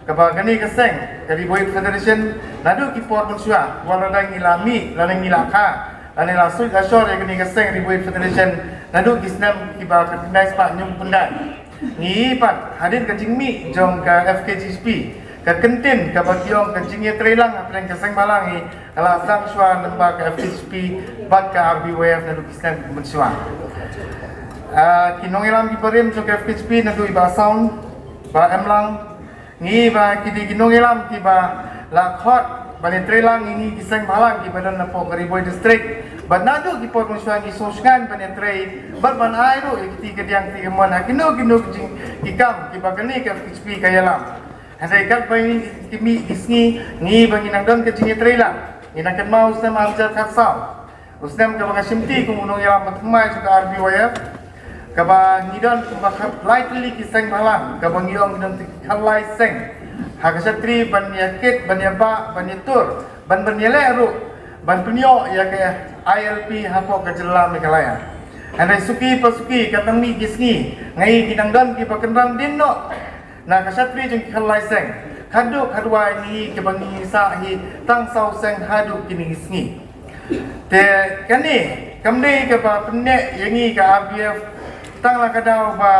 kaba kane ka seng ka Ri Bhoi Youth Federation naduh ki por mynshuwa, wat lada ngi la mih lane ngi la kha lane la suid la shor ïa kane ka seng Ri Bhoi Youth Federation naduh ki snem kiba khatkhyndai spah hynñiewphyndai. Ngi i pat hadien ka jingmih jong ka F K G P, ka kyntien kaba ki ong ka jingïatreilang hapdeng ka seng bhalang hi ka la sdang shuwa lyngba ka F K G P bad ka R B Y F naduh ki snem mynshuwa. Ah, ki nongïalam kiba rim jong ka F K G P naduh i Bah Sound, Bah Emlang, ngi i ba ki dei ki nongïalam kiba la khot ban ïatreilang ïa ngi ki seng bhalang kiba don hapoh ka Ri Bhoi District. Bad naduh ki por mynshuwa ngi sngewshngaiñ ban ïatrei bad ban ai ruh ïa ki kti kadiang kti kamon ha kino kino ki jing, ki kam kiba kane ka F K G P ka ïalam. Hynrei katba ngi mih ki sngi, ngi i ba ngi nang don ka jingïatreilang. Ngi nang kynmaw u snem ar hajar khatsaw, u snem kaba nga shimti kum u nongïalam ba thymmai jong ka R B Y F, kaba ngi don kumba khatlai tylli ki seng bhalang, kaba ngi ong ngi don ki khatlai seng ha ka shatri ban ïakit, ban ïabah, ban ïatur, ban, ban ïaleh ruh ban pynïoh ïa ka I L P hapoh ka jylla Meghalaya. Hynrei suki pa suki, katba nang mih ki sngi, nga i ki nang don kiba kynran dien noh na ka shatri jong ki khatlai seng. Khatduh khatwai ngi i kiba ngi sah hi tang saw seng haduh kine ki sngi. Te kane kam dei kaba pynneh ïa ngi ka R B F tang la ka daw ba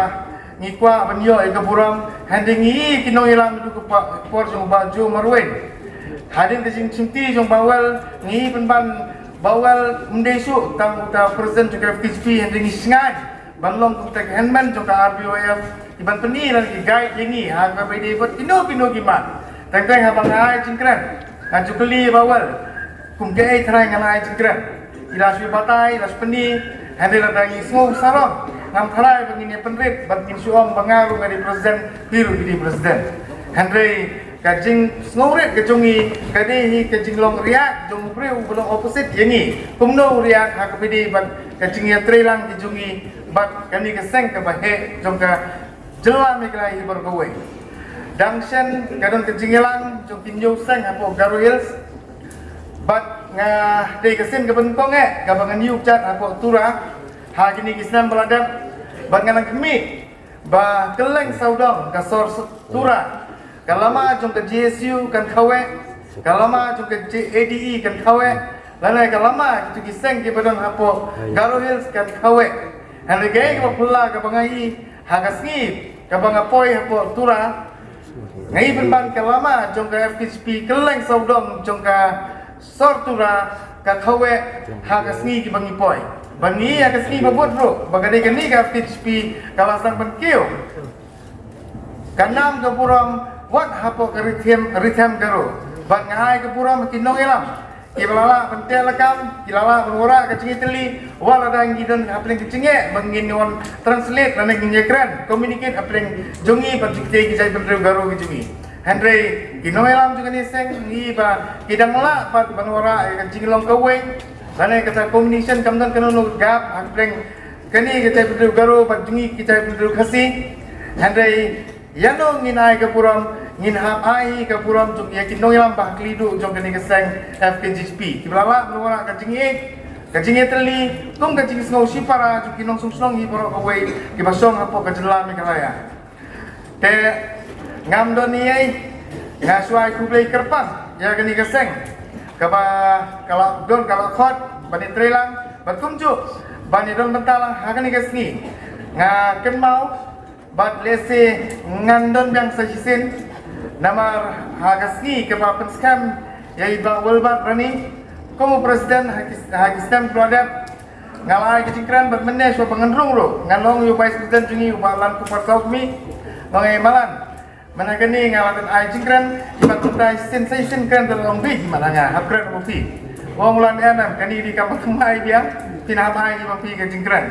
ngi kwah ban ïoh ïa ka burom, hynrei ngi i ki nongïalam naduh ka por jong u Bah Joe Marwein. Hadien ka jingshimti jong Bah Well, ngi i pynban Bah Well ym dei shuh tang uta u president jong ka F K G P, hynrei ngi shngaiñ ban long kum uta ka hynmen jong ka R B Y F, ki ban pyni lane ki guide ïa ngi ha kaba ïadei bad kino kino ki mat. Teng teng haba nga ai jingkren, nga ju kylli Bah Well kum kaei tharai ngan ai jingkren. I la shu batai, i la shu pyni, hynrei lada ngi sngew sarong, ngam tharai ba ngin ïa pynrit bad ngin shu ong ba nga ruh nga dei president, phi ruh phi dei president. Hynrei ka jingsngewrit ka jong ngi ka dei hi ka jinglong react jong u briew uba long opposite ïa ngi. Kumno u react ha kaba ïadei bad ka jingïatreilang ka jong ngi bad kane ka seng kaba heh jong ka jylla Meghalaya hi baroh kawei. Dang shen ka don ka jingïalang jong ki hynñiew seng hapoh Garo Hills. Bad nga dei ka sien kaba nyngkong eh kaba ngan ïuh kjat hapoh Tura ha kine ki snem ba la dep. Bad nga nang khmih ba kylleng sawdong ka sor Tura Ka lama jong ka G S U kan khaweh, ka lama jong ka J-, A D E kan khaweh, lane ka lama kitu ki seng kiba don hapoh Garo Hills kan khaweh. Hynrei kaei kaba phylla kaba nga ïohi ha ka sngi kaba nga poi hapoh Tura, nga ïohi pynban ka lama jong ka F K J P kylleng sawdong jong ka sor Tura ka khaweh ha ka sngi kiba ngi poi. Ban ngi ha ka sngi ba bud ruh ba ka dei kane ka F K J P ka la sdang ban kiew. Ka nam ka burom wat hapoh ka Ri Them, Ri Them Garo. Bad nga ai ka burom ha ki nongïalam kiba la lah ban teh lakam, ki la lah ban wanrah ka jingïatylli, wat lada ngi don hapdeng ka jingeh ba ngin wan translate lane ngin ïakren, communicate hapdeng jong ngi bad jong ki jaitbynriew Garo ki jong ngi. Hynrei ki nongïalam jong kane ka seng ngi ba ki dang lah pat ban wanrah ka jinglong kawei lane kata communication kam don kano kano ka gap hapdeng kane ka jaitbynriew Garo bad jong ngi ki jaitbynriew Khasi. Hynrei ïano ngin ai ka burom, ngin hap ai ka burom jong ïa ki nongïalam ba ha khlieh duh jong kane ka seng F K J P kiba la lah ban wanrah ka jingïeit, ka jingïatylli, kum ka jingsngew shipara jong ki nongsngewsynei baroh kawei kiba shong hapoh ka jylla Meghalaya. Te ngam don ei ei, nga shu ai khublei kyrpang ïa kane ka seng kaba ka la don ka la khot ban ïatreilang bad kumjuh ban ïadon bynta lang ha kane ka sngi. Nga kynmaw bad lehse ngan don biang sa shisien, namar ha ka sngi kaba pynskhem ïa i Bah Wilbert Rani kum u president ha ki, ha ki snem kiba la dep, nga la ai ka jingkren bad mynne shuwa ba ngan rung ruh ngan ong ïa u vice president jong ngi u Bah Lankupar Sawkmie, nga ong ei Malan, mynta kane nga la dep ai jingkren, i Bah Kumtai shisien sa shisien kren da long bit, i Malan nga hap kren ruh phi. Ong u Lan em em, kane dei kam ba thymmai biang, phin hap ai i Bah phi ka jingkren.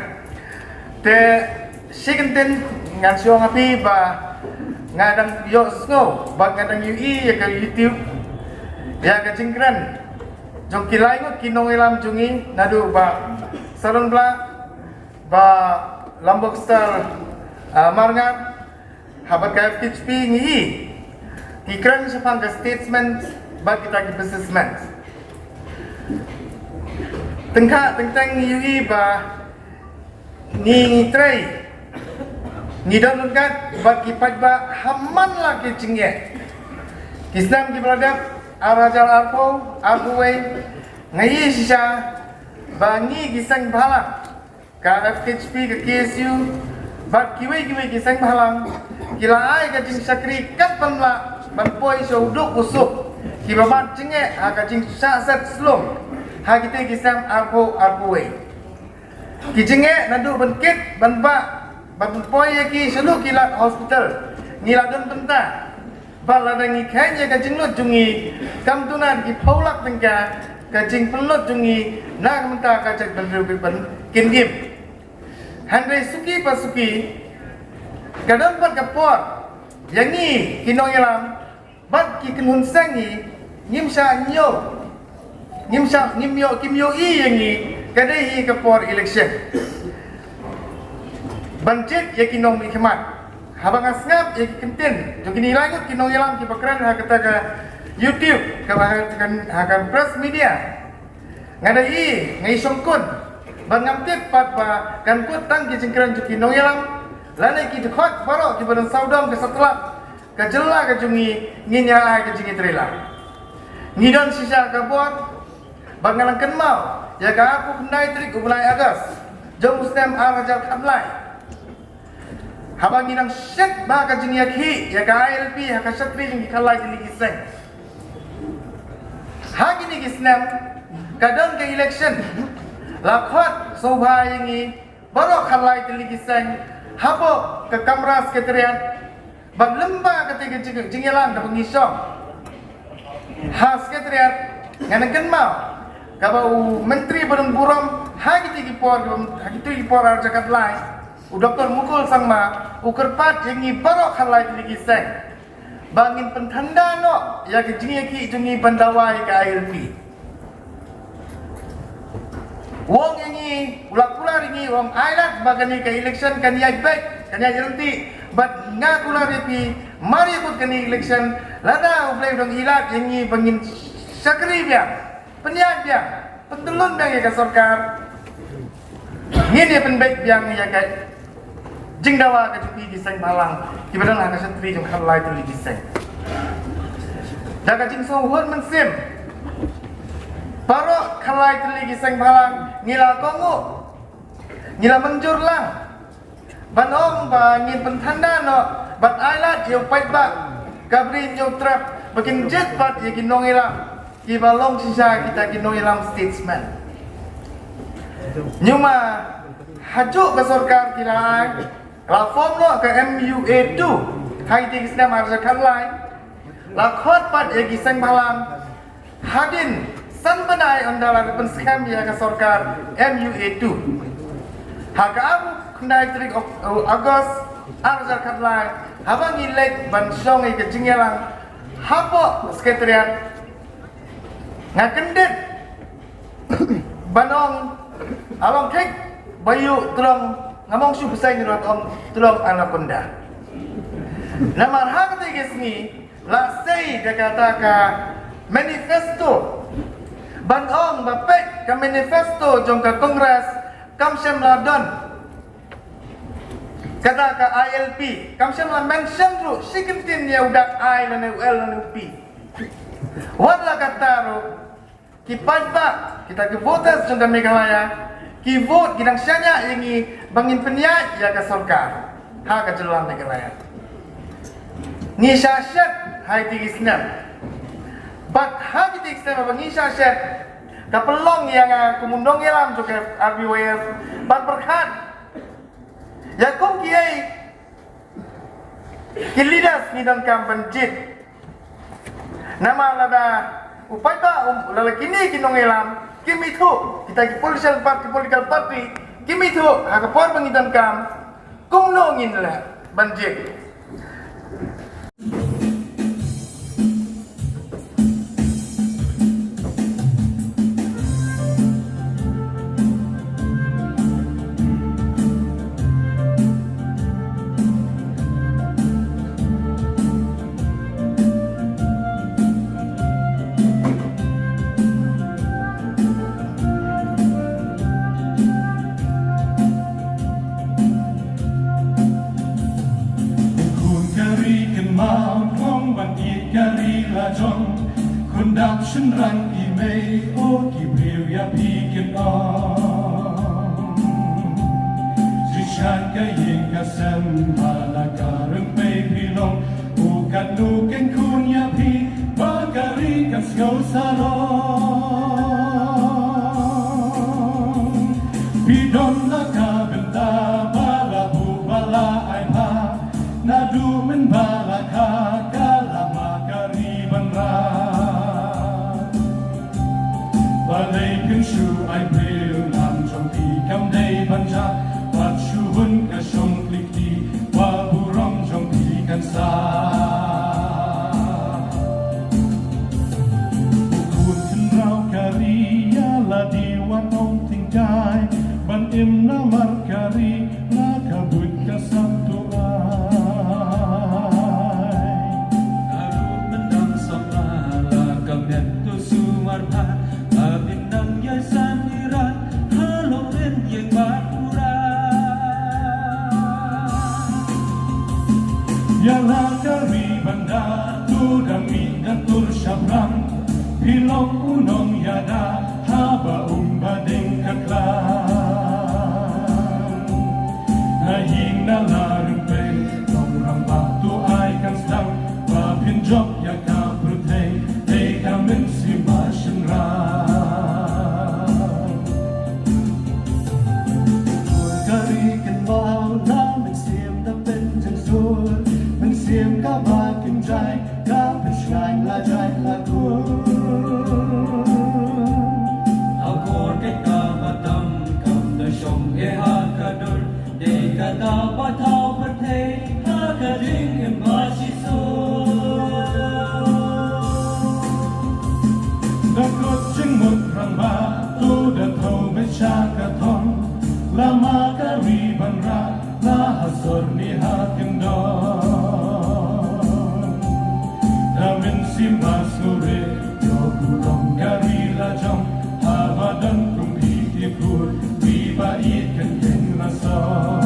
Te shi kyntien ngan shu ong ha phi ba nga dang ïohsngew bad nga dang ïohi ïa ka YouTube ïa ka jingkren jong ki lai ngut ki nongïalam jong ngi naduh Bah Saron Blah, Bah Lambokstar, ah, Marngar, ha bad ka F K J P ngi ïohi ki kren shaphang ka statesman bad kita ki businessman. Tyngkha teng teng ngi ïohi ba ngi, ngi trei, ngi don ryngkat bad ki paidbah ha man la ki jingeh. Ki snem kiba la dep, ar hajar arphew, arphew wei, nga ïohi shisha ba ngi ki seng bhalang, ka F K J P, ka K S U bad kiwei kiwei ki seng bhalang ki la ai ka jingshakri kat ban lah ban poi sha u duk u suk kiba mad jingeh ha ka jingshah set slung ha kitei ki snem arphew, arphew wei. Ki jingeh naduh ban kit, ban bah, ban poi ïa ki shaduh ki lad hospital, ngi la don bynta. Bad lada ngi kheiñ ïa ka jinglut jong ngi, kam duna da ki phew lak tyngka ka jingpynlut jong ngi na ka bynta ka jaitbynriew ban kin im. Hynrei suki pa suki, ka don pat ka por ïa ngi ki nongïalam bad ki kynhun seng ngi, ngim shah ñiew, ngim shah, ngim ïoh, kim ïohi ïa ngi ka dei hi ka por election ban jied ïa ki nongmihkhmat. Haba nga sngap ïa ki kyntien jong kine lai ngut ki nongïalam kiba kren ha kata ka YouTube, kaba ha ka, ha ka press media, nga da i, nga i shongkun. Bad ngam tip pat ba kan kut tang ki jingkren jong ki nongïalam lane ki dkhot baroh kiba don sawdong ka satlak ka jylla ka jong ngi ngin ïa ai ka jingïatreilang. Ngi don shisha ka bor bad nga nang kynmaw ïa ka arphew khyndai tarik u bnai August jong u snem ar hajar khatlai, haba ngi nang shet ba ka jingïakhih ïa ka I L P ha ka shatri jong ki khatlai tylli ki seng. Ha kine ki snem ka don ka election, la khot sngewbha ïa ngi baroh khatlai tylli ki seng hapoh ka kamra secretariat. Bad lyngba kata ka jing, jingïalang kaba ngi shong ha secretariat, nga nang kynmaw kaba u myntri ba don burom ha kiti ki por, ha kiti ki por ar hajar khatlai, u Doktor Mukul Sangma, u kyrpad ïa ngi baroh khatlai tylli ki seng ba ngin pynthanda noh ïa ka jingïakhih jong ngi ban dawa ïa ka I L P. U ong ïa ngi, u la kular ïa ngi, u ong ai lad ba kane ka election kan ïaid beit, kan ïaid ryntih. Bad nga kular ïa phi, mar ïa kut kane election, lada U Blei u dang ai lad ïa ngi ba ngin shakri biang, pynïaid biang, pyntyllun biang ïa ka sorkar, ngin ïa pynbeit biang ïa ka jingdawa ka jong phi ki seng bhalang kiba don ha ka shatri jong khatlai tylli ki seng. Da ka jingsngewhun mynsiem, baroh khatlai tylli ki seng bhalang ngi la kohnguh, ngi la mynjur lang ban ong ba ngin pynthanda noh bad ailad ïa u paidbah ka Bri Hynñiewtrep ba kin jied bad ïa ki nongïalam kiba long shisha kita ki nongïalam statesman. Hynñiew ma, hajuh ka sorkar ki la ai, la form noh ka M U A two ha kitei ki snem ar hajar khatlai. La khot pat ïa ki seng bhalang hadien san bnai ynda la pynskhem ïa ka sorkar M U A two. Ha ka arphew khyndai tarik Au-, August ar hajar khatlai, haba ngi leit ban shong ïa ka jingïalang hapoh Secretariat, nga kyndit ban ong, along thik ba ïoh tlong, ngam ong shu bseiñ ruh, ong tlong anaconda. Namar ha katei ka sngi la sei da kata ka manifesto, ban ong ba peit ka manifesto jong ka Congress kam shym la don kata ka I L P, kam shym la mention ruh shi kyntien ïa u dak I lane u L lane u P. Wat la katta ruh, ki paidbah, kita ki voters jong ka Meghalaya, ki vote, ki dang shaniah ïa ngi ba ngin pynïaid ïa ka sorkar ha ka jylla Meghalaya. Ngi shah shet ha kitei ki snem. Bad ha kitei ki snem ba ngi shah shet, ka pynlong ïa nga kum u nongïalam jong ka R B Y F ban pyrkhat ïa kum kiei ki leaders ngi donkam ban jied. Namar lada u paidbah, um, lada kine ki nongïalam kim ithuh, kita ki political party, political party kim ithuh ha ka por ba ngi donkam, kumno ngin leh ban jied? Khun ka ri kynmaw, khun ban ïeit ka ri la jong. Khun dap shynrang i mei, o ki briew ïa phi kin ong. Shisha ka ïing ka sem, ba la ka rympei phi long. U katno kin khun ïa phi, ba ka ri kan sngew sarong. Phi don la ka bynta, ba la buh ba la ai bha. Naduh mynba la kha ka lama ka ri ban rah. Balei phin shu ai briew nam jong phi kam dei ban jah. Bad shu hun ka shong klik kti ba burom jong phi kan sah. U khun khynraw ka ri ïa lade wat ong tyngkai ban im namar ka ri. Na ka buit ka sap to ai. Ka ruh myndang samla la ka met to sumar bha. Ka myndang ïa san iran ha long ren ïa ka pura. Ïa la ka ri ban da to da mih da tur shaphrang. Phi long u nongïada haba um ba ding ka klang. Na ïing na la rympei, nongrang ba to ai kan sdang, ba phin jop ïa ka pyrthei, dei ka mynsiem ba shynrang. Ka ri kynmaw na mynsiem na pynjynsur, mynsiem kaba kynjai, ka pynshngaiñ la jait la kur. Akor ka kaba tam kam da shong eh ha ka dur. Dei kata ba thaw pyrthei ha ka jingim ba shisha. Da kut jingmut rangbah to da thaw beit sha ka thong. Lama ka ri ban rah la ha sor ne ha kyndong. Da mynsiem ba sngewrit ïoh burom ka ri la jong. Haba don kum phi ki khun ri ba ïeit kan ïeng la song.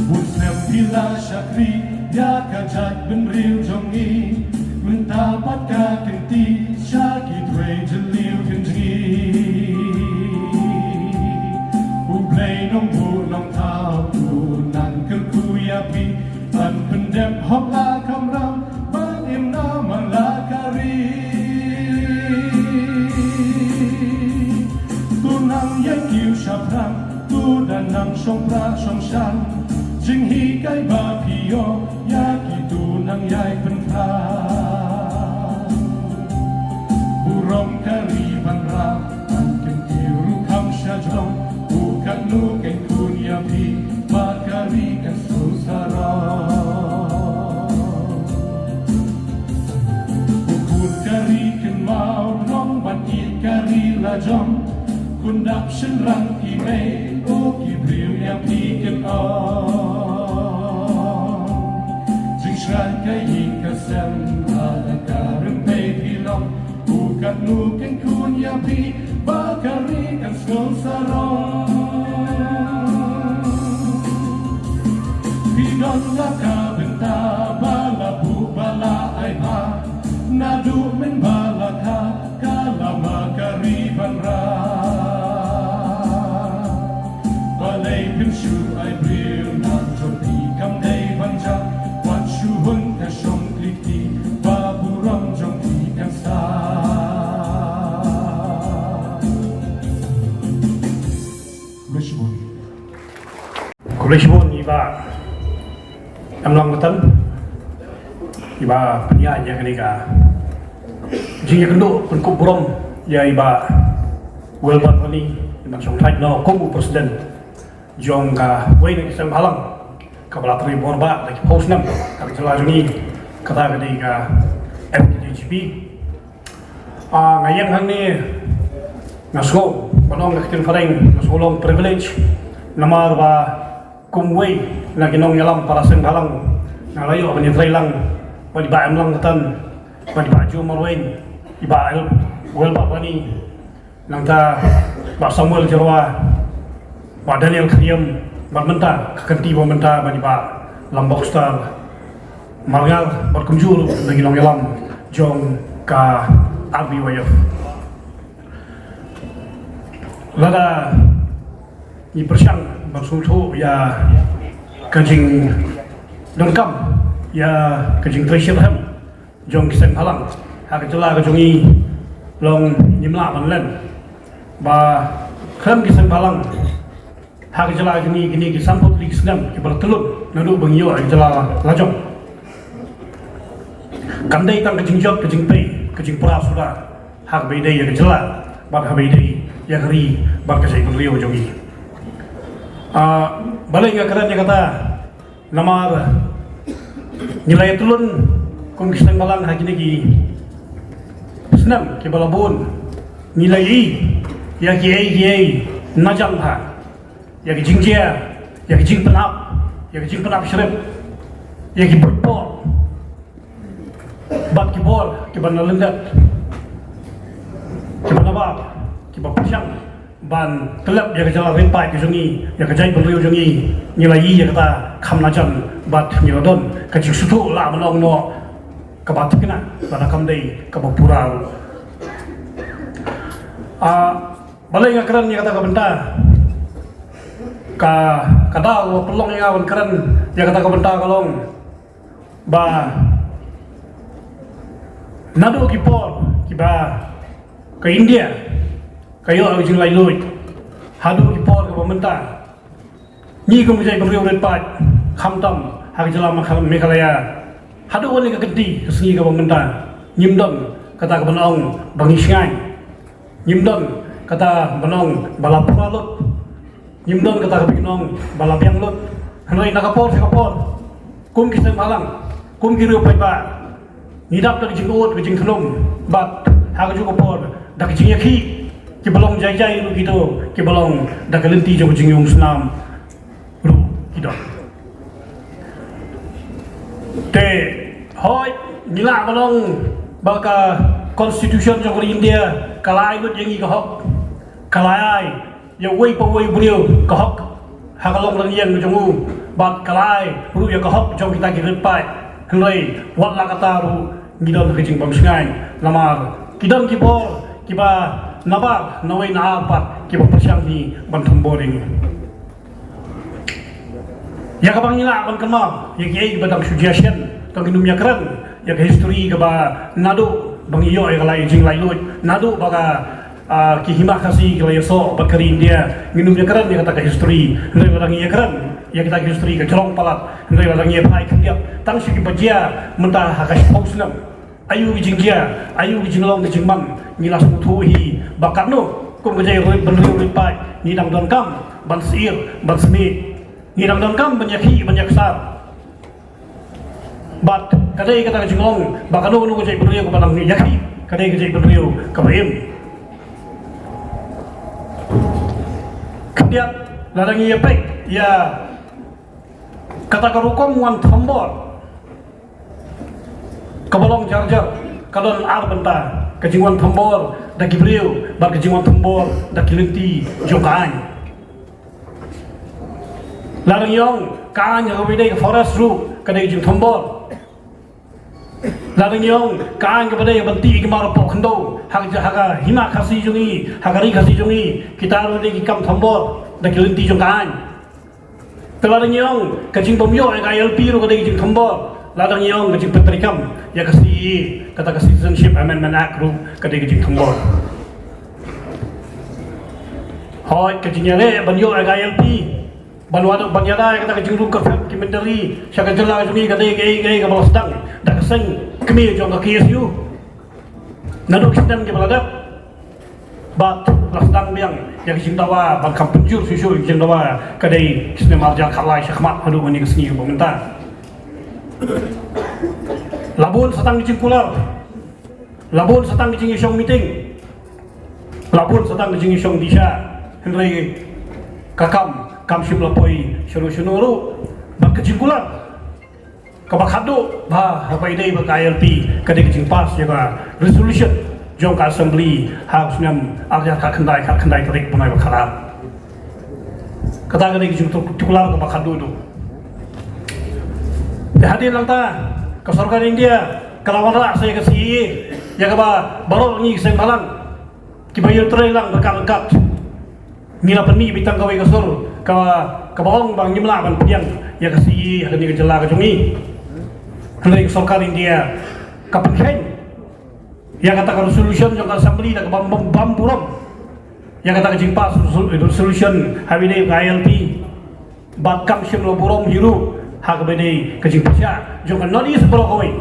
Bun snem phi la shakri Ïa ka jaitbynriew jong ngi, mynta pat ka kynti sha ki dwai jylliew kynjngi. U Blei nongbuh nongthaw u nang kyrkhu ïa phi, ban pyndep hok la kamram, ban im na man la ka ri. To nang ïa kiew shaphrang, to da nang shongpra shongshan. Jinghikai ba phi ïoh ïa ki to nang ïai pynphra. Burom ka ri ban rah, ban kyntiew ruh kham shajrong. U katno kan khun ïa phi, ba ka ri kan sngewsarong. U khun ka ri kynmaw, nong ban ïeit ka ri la jong. Khun dap shynrang i mei, o ki briew ïa phi kin ong. Jingshngaiñ ka ïing ka sem, la da ka rympei phi long. U katno kan khun ïa phi, ba ka ri kan sngewsarong. Phi don la ka bynta, ba la buh ba la ai bha. Naduh mynba la kha, ka lama ka ri ban rah. Balei phin shu ai briew, na jong phi kam dei ban jah. Wat shu hun ka shong klik ti, ba burom jong phi kan sah. Khublei shibun. Khublei shibun i Bah Emlang Kyrteng, i ba pynïaid ïa kane ka jingïakynduh pynkup burom ïa i Bah Welbert Bani, i ban shong thait noh kum u president jong kawei na ki seng bhalang kaba la trei bor bha da ki phew snem ha ka jylla jong ngi, kata ka dei ka F K J G P. Ah, nga ïeng hangne, nga sngew, ba nong ka ktien phareng, nga sngew long privilege, namar ba kum wei na ki nongïalam para seng bhalang, nga la ïoh ban ïatreilang bad i Bah Emlang Kyrteng, bad i Bah Joe Marwein, i Bah El-, Welbert Bani, nangta Bah Samuel Jyrwa, Bah Daniel Khyriem, bad mynta ka kynti ba mynta bad i Bah Lambokstar Marngar, bad kumjuh ruh na ki nongïalam jong ka R B Y F. Lada ngi pyrshang ban sngewthuh ïa ka jingdonkam, ïa ka jingtrei shitrhem jong ki seng bhalang ha ka jylla ka jong ngi, long ngim lah ban len ba khlem ki seng bhalang ha ka jylla ka jong ngi, kine ki sanphew tylli ki snem kiba la tlot naduh ba ngi ïoh ïa ka jylla la jong, kan dei tang ka jingjot, ka jingtei, ka jingpra suda ha kaba ïadei ïa ka jylla bad ha kaba ïadei ïa ka ri bad ka jaitbynriew jong ngi. Ah, balei nga kren ïa kata? Namar ngi la ïatlun kum ki seng bhalang ha kine ki snem kiba la bun. Ngi la ïohi ïa kiei kiei najan bha, ïa ki jingjia, ïa ki jingpynap, ïa ki jingpynap shrip, ïa ki byrpoh bad ki bor kiba na lyndet, kiba na bam, kiba pyrshang ban tyllep ïa ka jylla ri paid ka jong ngi, ïa ka jaitbynriew jong ngi. Ngi la ïohi ïa kata kham najan bad ngi la don ka jingsngewthuh, lah ban ong noh, kaba thikna, lada kam dei kaba pura ruh. Ah, balei nga kren ïa kata ka bynta? Ka, ka daw ba pynlong ïa nga ban kren ïa kata ka bynta ka long ba naduh ki por kiba ka India ka ïoh ka jinglaitluid, haduh ki por kaba mynta, ngi kum ki jaitbynriew rit paid, khamtam ha ka jylla Megha-, Meghalaya, haduh kane ka kynti ka sngi kaba mynta, ngim don kata kaba ong ba ngi shngaiñ. Ngim don kata ba ong ba la pura lut. Ngim don kata kaba ong ba la biang lut. Hynrei na ka por sha ka por, kum ki seng bhalang, kum ki riew paidbah, ngi dap da ka jingud, ka jingkhlum, bad ha kajuh ka por da ka jingïakhih, kiba long jai jai ruh kito, kiba long da ka lynti jong ka jingïung snam ruh ki don. Te hooid, ngi lah ban ong ba ka constitution jong ka ri India ka la ai lut ïa ngi ka hok, ka la ai ïa uwei pa uwei u briew ka hok ha ka long rynieng jong u, bad ka la ai ruh ïa ka hok jong kita ki rit paid. Hynrei wat la kata ruh ngi don ha ka jingbymshngaiñ, namar ki don ki bor kiba nabar nawei na ar pat kiba pyrshang hi ban thombor ïa ngi. Ïa kaba ngi lah ban kynmaw ïa kiei kiba dang shu jia shen, tang ngin ym ïakren ïa ka history kaba naduh ba ngi ïoh ïa ka lai jinglaitluid, naduh ba ka, ah, ki Hima Khasi ki la ïasoh bad ka ri India, ngin ym ïakren ïa kata ka history. Hynrei lada ngi ïakren ïa kata ka history ka jrong palat, hynrei lada ngi ïa phai khyndiat tang sha kiba jia mynta ha ka shiphew snem, aïu ki jingjia, aïu ki jinglong ki jingman, ngi la sngewthuh hi ba katno kum ka jaitbynriew rit paid ngi dang donkam ban syier ban smiej. Ngi dang donkam ban ïakhih ban ïaksar. Bad ka dei kata ka jinglong ba kano kano ka jaitbynriew kaba dang ïakhih ka dei ka jaitbynriew kaba im. Khyndiat, lada ngi ïa peit ïa kata ka rukom wan thombor kaba long jar jar, ka don ar bynta: ka jingwan thombor da ki briew bad ka jingwan thombor da ki lynti jong ka aiñ. Lada ngi ong ka aiñ ha kaba ïadei ka forest ruh ka dei ka jingthombor. Lada ngi ong ka aiñ kaba dei ban tih ïa ki mar poh khyndew ha ka, ha ka Hima Khasi jong ngi, ha ka ri Khasi jong ngi, kita ruh dei ki kam thombor da ki lynti jong ka aiñ. Te lada ngi ong ka jingbym ïoh ïa ka I L P ruh ka dei ka jingthombor. Lada ngi ong ka jingpyntreikam ïa ka C A A, kata ka Citizenship Amendment Act ruh ka dei ka jingthombor. Hooid, ka jingïaleh ban ïoh ïa ka I L P, ban wad, ban ïada ïa kata ka jingrung kyrpang ki myntri sha ka jylla jong ngi ka dei kaei kaei kaba la sdang da ka seng kmie jong ka K S U naduh ki snem kiba la dep. Bad la sdang biang ïa ka jingdawa ban kham pynjur shuh shuh ïa ka jingdawa, ka dei ki snem ar hajar khatlai shakhmat haduh mynne ka sngi kaba mynta. La bun sa tang ki jingkular, la bun sa tang ki jingïashong meeting, la bun sa tang ki jingïashong disa, hynrei ka kam kam shym la poi shano shano ruh. Bad ka jingkular kaba khatduh ba haba ïadei bad ka I L P ka dei ka jingpass ïa ka resolution jong ka Assembly ha u snem ar hajar khatkhyndai, khatkhyndai tarik bnai ba khatar. Kata ka dei ka jingkular kaba khatduh duh. Te hadien nangta ka sorkar India ka la wanrah sa ïa ka C A A, ïa kaba baroh ngi ki seng bhalang kiba ïatrei lang ryngkat ryngkat. Ngi la pynmih beit tang kawei ka sur ka, kaba ong ba ngim lah ban pdiang ïa ka C A A ha kane ka jylla ka jong ngi. Hynrei ka sorkar India ka pynkheiñ ïa kata ka resolution jong ka Assembly da kaba bym, bym burom ïa kata ka jingpass resol-, resolution haba ïadei ka I L P. Bad kam shym la burom hi ruh ha kaba ïadei ka jingpyrshah jong ka North East baroh kawei.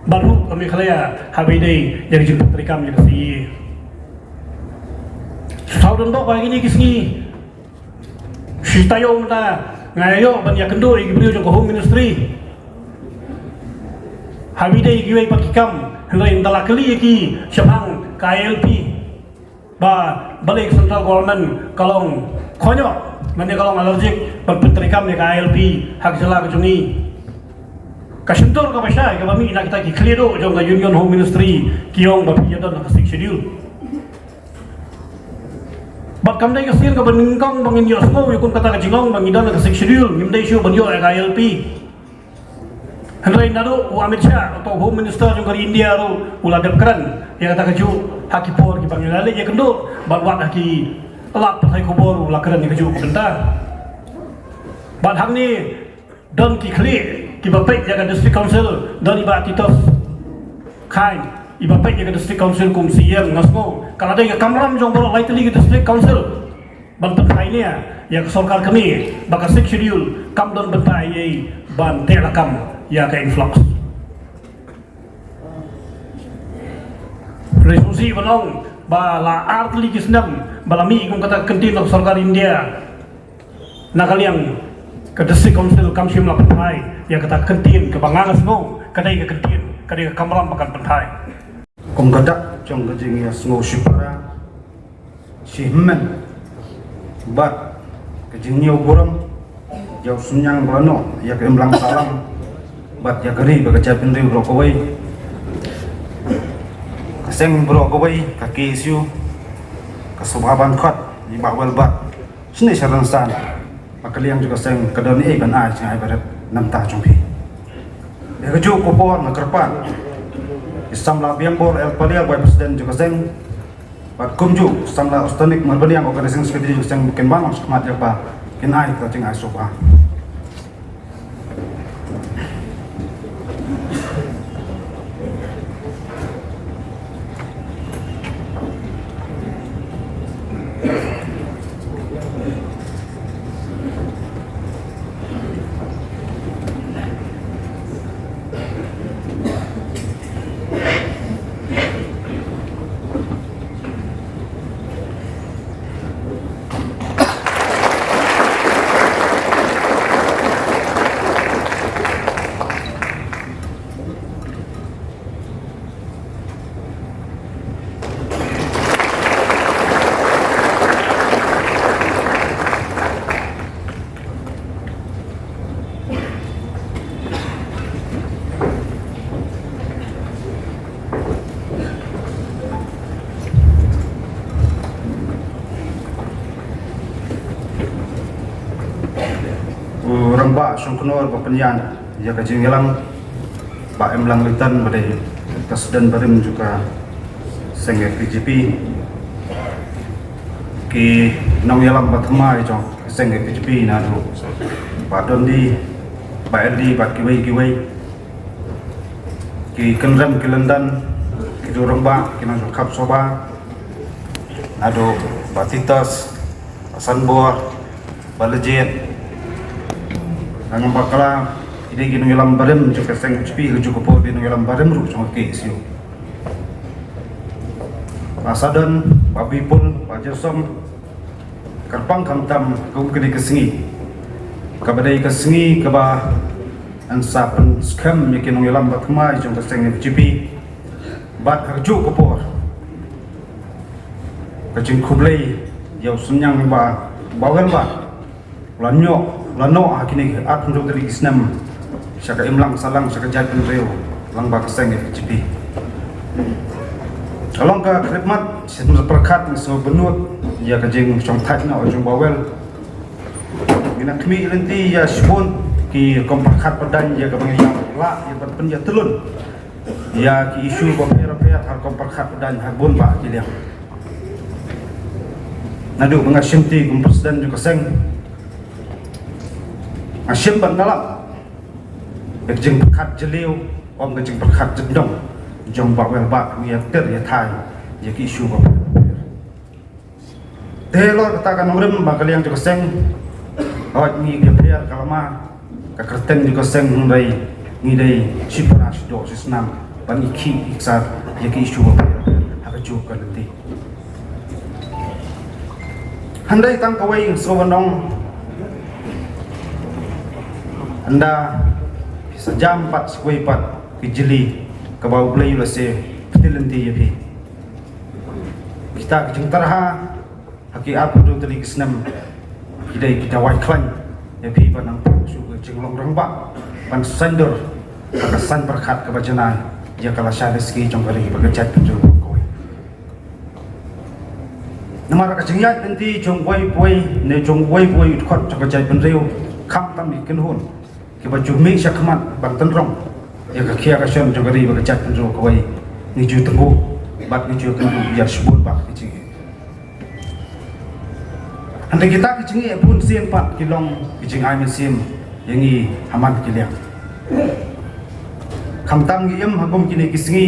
Bad ruh ka Meghalaya haba ïadei ïa ka jingpyntreikam ïa ka C A A. Shu thaw don bok ba kine ki sngi shi taïew mynta nga ïoh ban ïakynduh ïa ki briew jong ka Home Ministry haba ïadei ïa kiwei pat ki kam, hynrei ynda la kylli ïa ki shaphang ka I L P ba balei ka central government ka long khynñiuh, mane ka long allergic ban pyntreikam ïa ka I L P ha ka jylla ka jong ngi. Ka shyntur kaba shai kaba mih na kita ki khlieh duh jong ka Union Home Ministry ki ong ba phi ïadon ha ka Sixth Schedule. Bad kam dei ka sien kaba nyngkong ba ngin ïohsngew ïa kum kata ka jingong ba ngi don ha ka Sixth Schedule, ngim dei shuh ban ïoh ïa ka I L P. Hynrei naduh u Amit Shah, uta u Home Minister jong ka ri India ruh u la dep kren ïa kata kajuh ha ki por kiba ngi la leit ïakynduh, bad wat ha ki lad pathai khubor u la kren ïa kajuh ka bynta. Bad hangne don ki khlieh kiba peit ïa ka District Council, don i Bah Titos Chyne iba peit ïa ka District Council kum C E M, nga sngew ka la dei ka kamram jong baroh lai tylli ki District Council ban pynthait nia ïa ka sorkar kmie ba ka Sixth Schedule kam don bynta ei ei ban teh lakam ïa ka influx. Resolusi ba long ba la ar tylli ki snem ba la mih kum kata ka kyntien na ka sorkar India na ka liang ka District Council kam shym la pynthait ïa kata ka kyntien kaba nga nga sngew ka dei ka kyntien, ka dei ka kamram ba kan pynthait. Kum ka dak jong ka jingïasngew shipara, shihynmen bad ka jingñiew burom ïa u synñiang ba la noh ïa ka imlang sahlang bad ïa ka ri bad ka jaitbynriew baroh kawei, ka seng baroh kawei, ka K S U, ka Sabha Ban Khot, i Bah Welbert, shane sha Rangsan. Ba ka liang jong ka seng ka don ei ban ai jingaibarit na ka bynta jong phi. Ïa kajuh ka por nga kyrpad ïa u samla Biangbor L Palia, Vice President jong ka seng, bad kumjuh u samla Ustanik Marbaniang, Organizing Secretary jong ka seng, ba kin wan shakhmat ïa kaba kin ai ka jingai sngewbha. U Rangbah Shongknor ba pynïaid ïa ka jingïalang, Bah Emlang Litan ba dei President barim jong ka seng F K J P, ki nongïalam ba thymmai jong ka seng F K J P, naduh Bah Dondi, Bah Andy bad kiwei kiwei, ki kynrem ki lyndan, ki rangbah, ki nongkhap sngewbha, naduh Bah Titus, Bah Sanbor, Bah Lajit, Rangbah Bakla, ki dei ki nongïalam barim jong ka seng F K J P, ka jong ka por ki nongïalam barim ruh jong ka K S U. Bah Sadon, Bah Bipul, Bah Jersom, kyrpang khamtam kum kane ka sngi, kaba dei ka sngi kaba yn sa pynskhem ïa ki nongïalam ba thymmai jong ka seng F K J P. Bad ha kajuh ka por ka jingkhublei ïa u synñiang ba, ba wan ba la noh, la noh ha kine ki arphew hynriew tylli ki snem sha ka imlang sahlang, sha ka jaitbynriew lyngba ka seng F K J P. Ka long ka khyllipmat, shisien pyrkhat ngi sngewbha ban nud ïa ka jingshongthait noh jong u Bah Well. Ngi nang khmih lynti ïa shibun ki rukom pyrkhat pyrdain ïa kaba ngi ïa lah ïa ban pynïatylli ïa ki issue bapher bapher ha rukom pyrkhat pyrdain ha bun bah ki liang. Naduh ba nga shim lynti kum president jong ka seng, nga shim bad nga lap ïa ka jingpyrkhat jylliew, ym ka jingpyrkhat jyndong jong u Bah Well, bad ngi ïatir ïathai ïa ki issue bapher bapher. Te halor kata ka nongrim ba ka liang jong ka seng, hooid ngi ïapher ka lama, ka kyrteng jong ka seng, hynrei ngi dei shipara shidoh shisnam ban ïakhih ïaksar ïa ki issue bapher bapher ha kajuh ka lynti. Hynrei tang kawei nga sngewbha ban ong, ynda phi sa jam pat sa kawei pat ka jylli kaba U Blei u la shim pyrthei lynti ïa phi. Kita ki jingtyrha ha ki arphew hynriew tylli ki snem ki dei ki dawai khlaiñ ïa phi ban nang pynshong ka jinglong rangbah, ban saiñdur ha ka saiñ pyrkhat kaba janai ïa ka lashai lashai jong ka ri bad ka jaitbynriew kawei. Namar ka jingïaid lynti jong uwei pa uwei ne jong uwei pa uwei u dkhot jong ka jaitbynriew, khamtam ki kynhun kiba ju mih shakhmat ban tynrong ïa ka khia ka shon jong ka ri bad ka jaitbynriew kawei, ngi ju tynjuh bad ngi ju tynjuh ïa shibun bad ki jingeh. Hynrei kita ki jingeh bun sien pat ki long ki jingai mynsiem ïa ngi ha man ki liang. Khamtam ngi im ha kum kine ki sngi,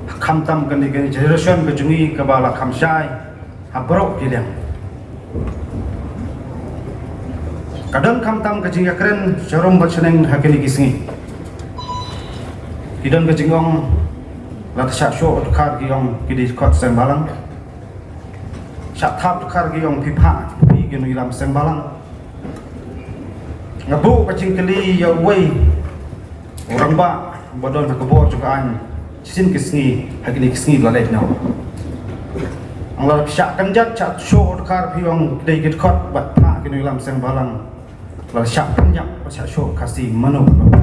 khamtam kane ka generation ka jong ngi kaba la kham shai ha baroh ki liang. Ka don khamtam ka jingïakren sharum bad shaneng ha kine ki sngi. Ki don ka jingong, lada shah shoh dkhar ki ong ki dei dkhot seng bhalang. Shah thap dkhar ki ong phi phah, phi ki nongïalam seng bhalang. Nga buh ka jingkylli ïa uwei u rangbah ba don ha ka bor jong ka aiñ shisien ki sngi, ha kine ki sngi ba la leit noh. Ong lada phi shah kynjat, shah shoh dkhar phi ong ki dei ki dkhot bad phah ki nongïalam seng bhalang. Lada shah pynïap bad shah shoh Khasi, mano ba la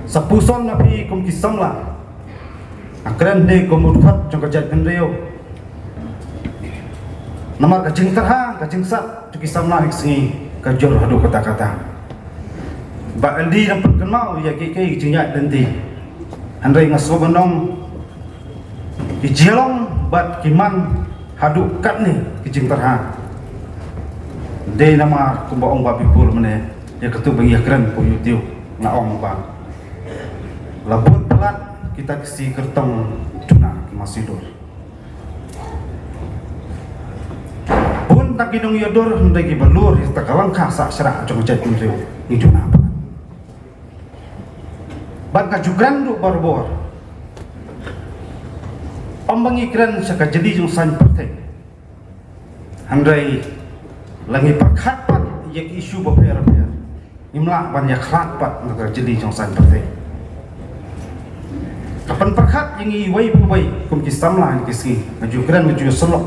Sa puson na phi kum ki samla. Nga kren de kum u dkhot jong ka jaitbynriew. Namar ka jingtyrha, ka jingsat jong ki samla ha ki sngi ka jur haduh katta katta. Bah L D dang pynkynmaw ïa kiei kiei ki jingïaid lynti. Hynrei nga sngew ban ong ki jinglong bad ki man haduh katne ki jingtyrha. Dei namar kumba ong Bah Bipul mynne, ïa katu ba ngi ïakren ha YouTube, nga ong ba la bun palat kita ki sngi kyrtong duna ki masi dur. Bun ta ki nongïadur hynrei kiba lur ïa kata ka lyngkha sah shrah jong ka jaitbynriew ngi duna palat. Bad nga ju kren ruh barabor. Ym ba ngi kren sha ka jylliew jong saiñ pyrthei. Hynrei la ngi pyrkhat pat ïa ki issue bapher bapher, ngim lah ban ïakhlad pat na ka jylliew jong saiñ pyrthei. Ka pynpyrkhat ïa ngi iwei pa iwei kum ki samla ha ki sngi, nga ju kren, nga ju ïasyllok.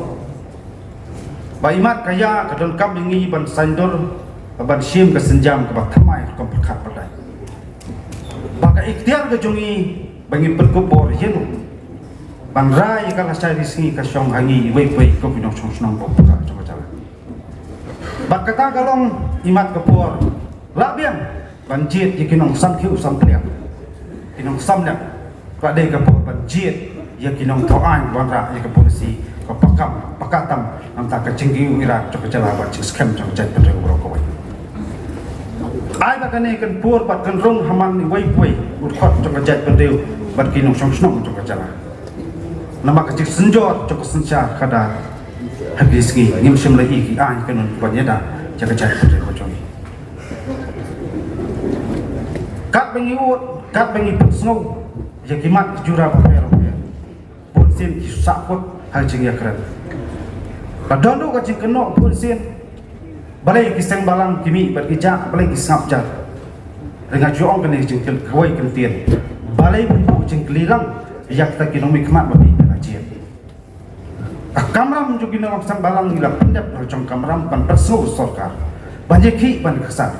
Ba imat ka ïa ka donkam ïa ngi ban saiñdur, ban shim ka sienjam kaba thymmai rukom pyrkhat pyrthei. Ba ka ikhtiar ka jong ngi ba ngi pynkup bor ïa u ban rai ïa ka lashai ri sngi ka shong ha ngi iwei pa iwei kum ki nongshong shnong ba pyrkhat jong ka jylla. Bad kata ka long imat ka por lah biang ban jied ïa ki nongsam khiew sam pliang, ki nongsam liang. Ka dei ka por ban jied ïa ki nongthaw aiñ ban rah ïa ka polisi ka pakam pakatam namar ka jingkiew irat jong ka jylla bad jingskhem jong ka jaitbynriew baroh kawei. Ai ba kane kan pur bad kan rung ha man iwei pa iwei u dkhot jong ka jaitbynriew bad ki nongshong shnong jong ka jylla. Namar ka jingsynjor jong ka synshar khadar ha ki sngi ngim shym la i ki aiñ kanon kiban ïada ïa ka jaitbynriew ka jong ngi. Katba ngi ud, katba ngi pynsngew ïa ki mat ki jura bapher bapher, bun sien ki sahkut ha ka jingïakren. Ba don ruh ka jingkynnoh bun sien, balei ki seng balang ki mih bad ki jah, balei ki sngap jar. Hynrei nga ju ong kane ka jingkylli kawei ka ktien, balei pynbuh jingkylli lang ïa kita ki nongmihkhmat ba mih bad la jied. Ka kamram jong ki nongïalam seng balang ngi la pyndep na jong kamram ban pyrshah sorkar ban ïakhih ban ïaksan.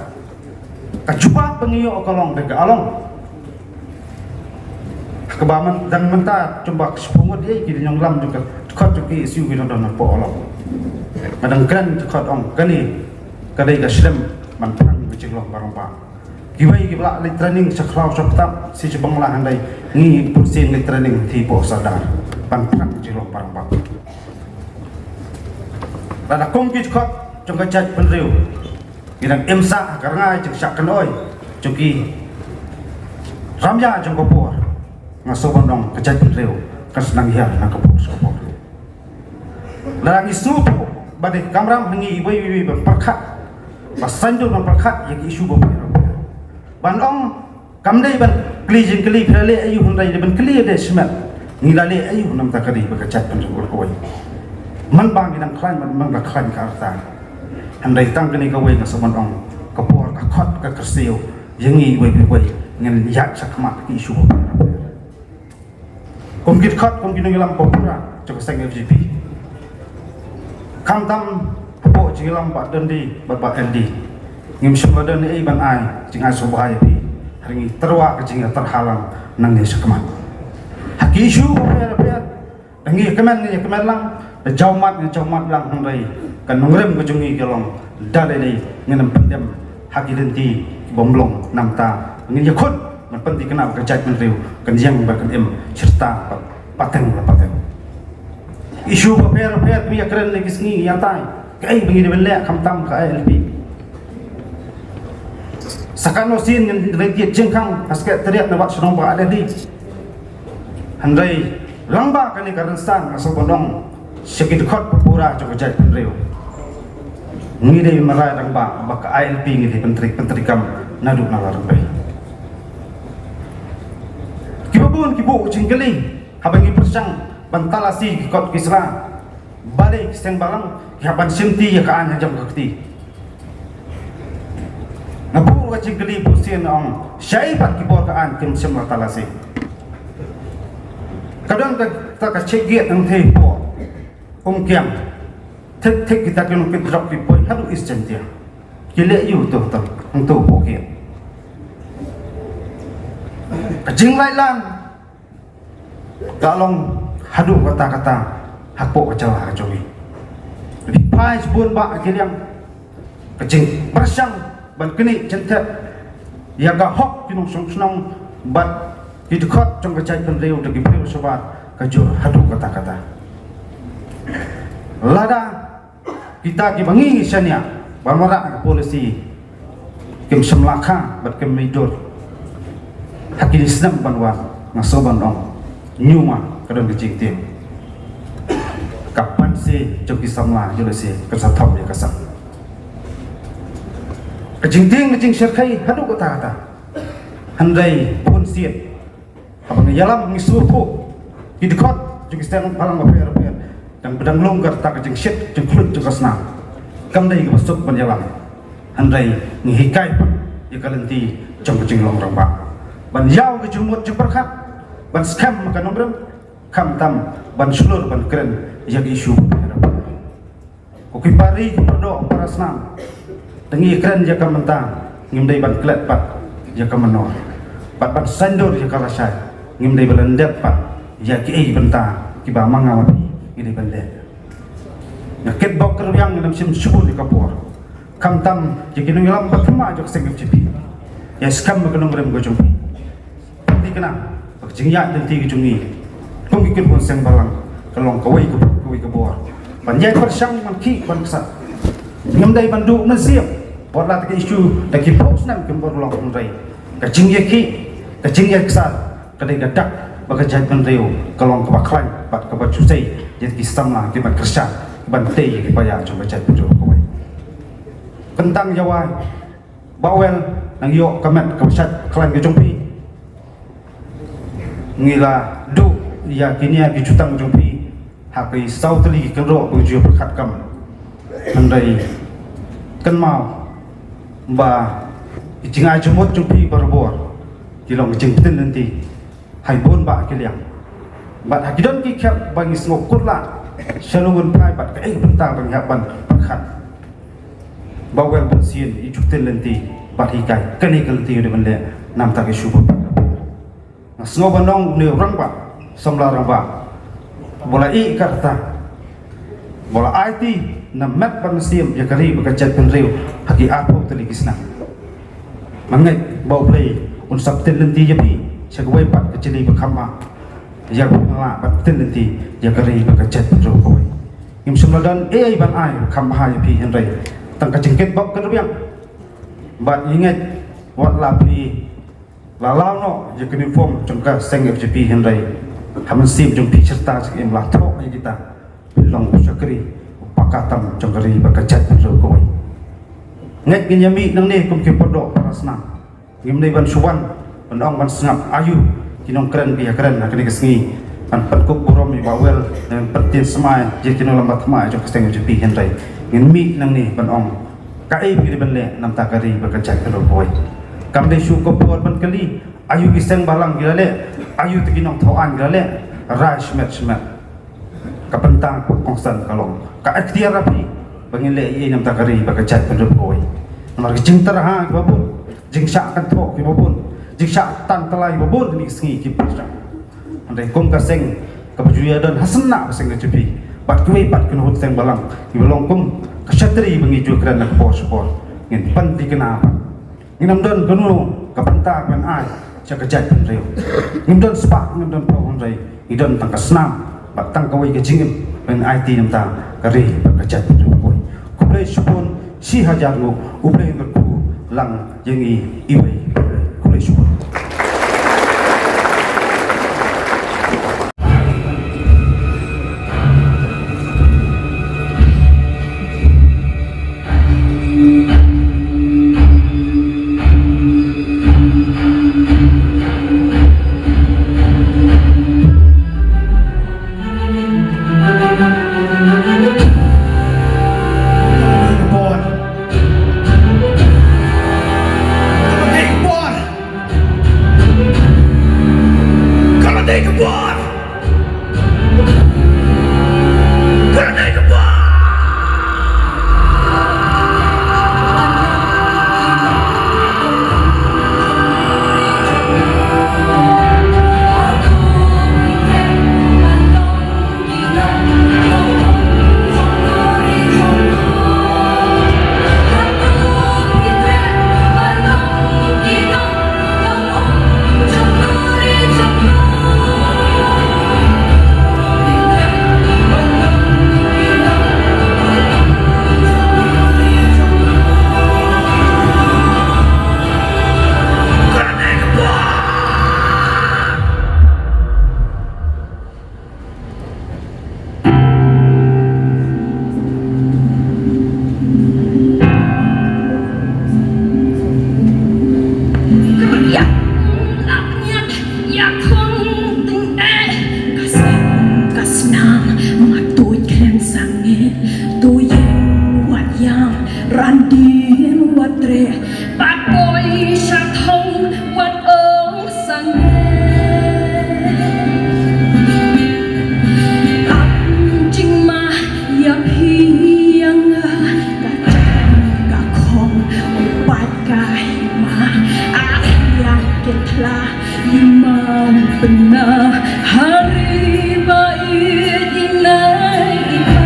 Ka jubab ba ngi ïoh ka long da ka along. Kaba man dang mynta jong ba ka shiphew ngut ïa ki nongïalam jong ka dkhot jong ki S U ki nongdon hapoh along. Nga dang kren dkhot ong kane ka dei ka shlem ban pynrem ka jinglong baroh ba. Kiwei kiba la leit training sha khlaw sha ptap shi sha Bangla, hynrei ngi bun sien leit training ha Sordar ban pynrem jinglong baroh ba. Lada kum ki dkhot jong ka jaitbynriew ngi dang im sah ha ka rngai jingshah kynoi jong ki ramïa jong ka por, nga sngew ban ong ka jaitbynriew kan sa nang hiar na ka por sha ka por. Lada ngi sngewthuh ba dei kamram ha ngi iwei iwei ban pyrkhat, ba saiñdur ban pyrkhat ïa ki issue bapher bapher. Ban ong kam dei ban kylli jingkylli phi la leh aïu, hynrei dei ban kylli ïa dei shimet ngi la leh aïu, namar ka dei ba ka jaitbynriew kawei. Man ba ngi dang khlaiñ, man ba khlaiñ ka rta. Hynrei tang kane kawei nga sa ban ong ka por ka khot ka kyrsiew ïa ngi iwei pa iwei ngin ïaid shakhmat ki issue bapher bapher. Kum ki dkhot, kum ki nongïalam ba pura jong ka seng F G P. Khamtam hapoh jingïalam Bah Dundee bad Bah L D, ngim shym la don ei ban ai jingai sngewbha ïa phi. Hynrei ngi tyrwa ka jingïatyrha lang nangne shakhmat. Ha ki issue bapher bapher, da ngi ïakmen ngi ïakmen lang, da jaw mat ngi jaw mat lang, hynrei ka nongrim ka jong ngi ka long da lei lei ngin ym pyndem ha ki lynti ki bym long, namar ngin ïakhun ban pynthikna ba ka jaitbynriew kan ïeng bad kan im shirta bad pateng la pateng. Issue bapher bapher ngi ïakren ha ki sngi ngi ïatai, kaei ba ngi dei ban leh khamtam ka I L P. Sa katno sien ngin ïa leit jingkhang ha Secretariat na Wad Shnong Bah Dundee. Hynrei lyngba kane ka rynsan nga sngew ban ong sha ki dkhot ba pura jong ka jaitbynriew, ngi dei ban rai lyngba ba ka I L P ngi dei ban trei, ban trei kam naduh na la rymbei. Kiba bun ki buh jingkylli haba ngi pyrshang ban talasi ki kot ki sla. Balei ki seng balang ki hap ban shimti ïa ka aiñ hajrong ka kti? Nga buh ka jingkylli bun sien, ong shaei pat ki bor ka aiñ kim shym la talasi. Ka don ka, ka, ka check gate hangtei hapoh Umkiang. Thik thik kita ki nongkit drok ki poi haduh East Jaintia. Ki leh aïu to, to hangto hapoh gate? Ka jinglait lan ka long haduh katta katta hapoh ka jylla ka jong ngi. Phi phai shibun bah ki liang. Ka jingpyrshang ban knieh jingtep ïa ka hok ki nongshong shnong bad ki dkhot jong ka jaitbynriew da ki briew shabar ka jur haduh katta katta. Lada kita kiba ngi shaniah ban wanrah ka polisi kim shym la kha bad kim mih dur ha kine ki snem ban wan, nga sngew ban ong, ñiuma ka don ka jingtieng. Ka pansngiat jong ki samla jong lehse kan sa thom ïa ka sang. Ka jingtieng ka jingshyrkhei haduh katta katta. Hynrei bun sien haba ngi ïalam ngi sngewthuh ki dkhot jong ki seng balang bapher bapher, dang ba dang long ka rta ka jingshit jingkhluit jong ka snam. Kam dei kaba suk ban ïalam. Hynrei ngi hikai pat ïa ka lynti jong ka jinglong rangbah ban ïaw ka jingmut jingpyrkhat ban skhem ka nongrim, khamtam ban shlur ban kren ïa ka issue bapher bapher. Ko ki para ri ki para doh para snam, te ngi kren ïa ka mynta, ngim dei ban klet pat ïa ka mynnor. Bad ban saiñdur ïa ka lashai, ngim dei ban lyndet pat ïa kiei bynta kiba ma nga ma phi ngi dei ban leh. Nga kitbok kyrwiang, ngam shim shibun ïa ka por. Khamtam ïa ki nongïalam ba thymmai jong ka seng F J P, ïa skhem ïa ka nongrim ka jong phi. Pynthikna ba ka jingïaid lynti ka jong ngi kum ki khun seng balang ka long kawei ka bor, kawei ka bor ban ïaid pyrshang ban khih ban ksar. Ngim dei ban duh mynsiem wat la ka issue da ki phew snem kim bor long, hynrei ka jingïakhih, ka jingïaid ksar ka dei ka dak ba ka jaitbynriew ka long kaba khlaiñ bad kaba ju sei ïa ki samla kiban kyrshan, kiban tei ïa ki paidbah jong ka jaitbynriew kawei. Kyntang ïa wei Bah Wel, nang ïoh ka met kaba shait khlaiñ ka jong phi. Ngi la duh ïa kine ki jutang jong phi ha ki saw tylli ki kynroh ba ngi ju pyrkhat kam. Hynrei kynmaw ba ki jingai jingmut jong phi barabor ki long ka jingpyntip lynti ha bun bah ki liang. Bad ha ki don ki khep ba ngi sngew kut lah sha nongwei phai bad kaei ka bynta ba ngi hap ban pyrkhat. Bah Wel, bun sien i ju pynthikna lynti bad hikai kane ka lynti ïa u dei ban leh namar ka issue ba. Nga sngew ban ong une u rangbah, samla rangbah, ba la ïeh ka rta, ba la aiti na met bad mynsiem ïa ka ri bad ka jaitbynriew ha ki arphew tylli ki snem. Nga ngeit ba U Blei un sa pynthikna lynti ïa phi sha kawei pat ka jingim ba kham bha. Ïa ka bynta ban pynthikna lynti ïa ka ri bad ka jaitbynriew kawei. Ngim shym la don ei ei ban ai kham bha ïa phi, hynrei tang ka jingkitbok kyrwiang. Bad ngi ngeit wat la phi la law noh ïa ka uniform jong ka seng F J P, hynrei ha mynsiem jong phi shirta jingim la thoh ïa kita phi long u shakri u paka tam jong ka ri bad ka jaitbynriew kawei. Ngeit ngin ïa mih nangne kum ki para doh para snam. Ngim dei ban shu wan ban ong ban sngap aïu ki nongkren ki ïa kren ha kane ka sngi ban pynkup burom ïa Bah Wel, ban pyntip smai ïa ki nongïalam ba thymmai jong ka seng F J P, hynrei ngin mih nangne ban ong kaei ba ngi dei ban leh namar ka ri bad ka jaitbynriew kawei. Kam dei shu ka por ban kylli aïu ki seng balang ki la leh, aïu te ki nongthaw aiñ ki la leh. Rai shimet shimet. Ka bynta ka kongsan ka long ka iktiar ïa phi ba ngin leh ei ei namar ka ri bad ka jaitbynriew kawei. Namar ka jingtyrha kiba bun, jingshah kynthoh kiba bun, jingshah tan tyllai kiba bun ha kine ki sngi ki pyrshah. Hynrei kum ka seng kaba ju ïadon ha seng na ka seng F J P bad kiwei pat ki nonghuh seng balang kiba long kum ka shatri ba ngi ju kren na ka por sha ka por, ngin pynthikna pat. Ngim don kano ka bynta ban ai sha ka jaitbynriew. Ngim don spah, ngim don phew, hynrei ngi don tang ka snam bad tang kawei ka jingim ban aiti namar ka ri bad ka jaitbynriew kawei. Khublei shibun, shi hajar nguh, U Blei un kyrkhu lang ïa ngi iwei pa iwei. Khublei shibun. Dien wat treh, bad poi sha thong wat ong sangeh. Ap jingmah ïa phi ïa nga, ka jong ka khong, u pat ka hima, ah ïa ki thla. Imam pynah ha ri ba ïeit i nai i pa.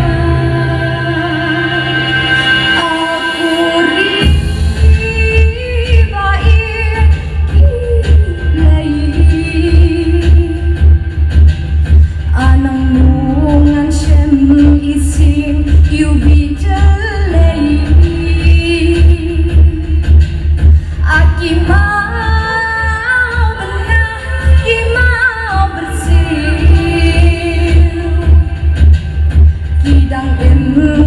Aku ri ba ïeit i nai. Anang mu ngan shem i sing ïu bi jlei. Aki mau bynah, ki mau byrsiw. Ki dang im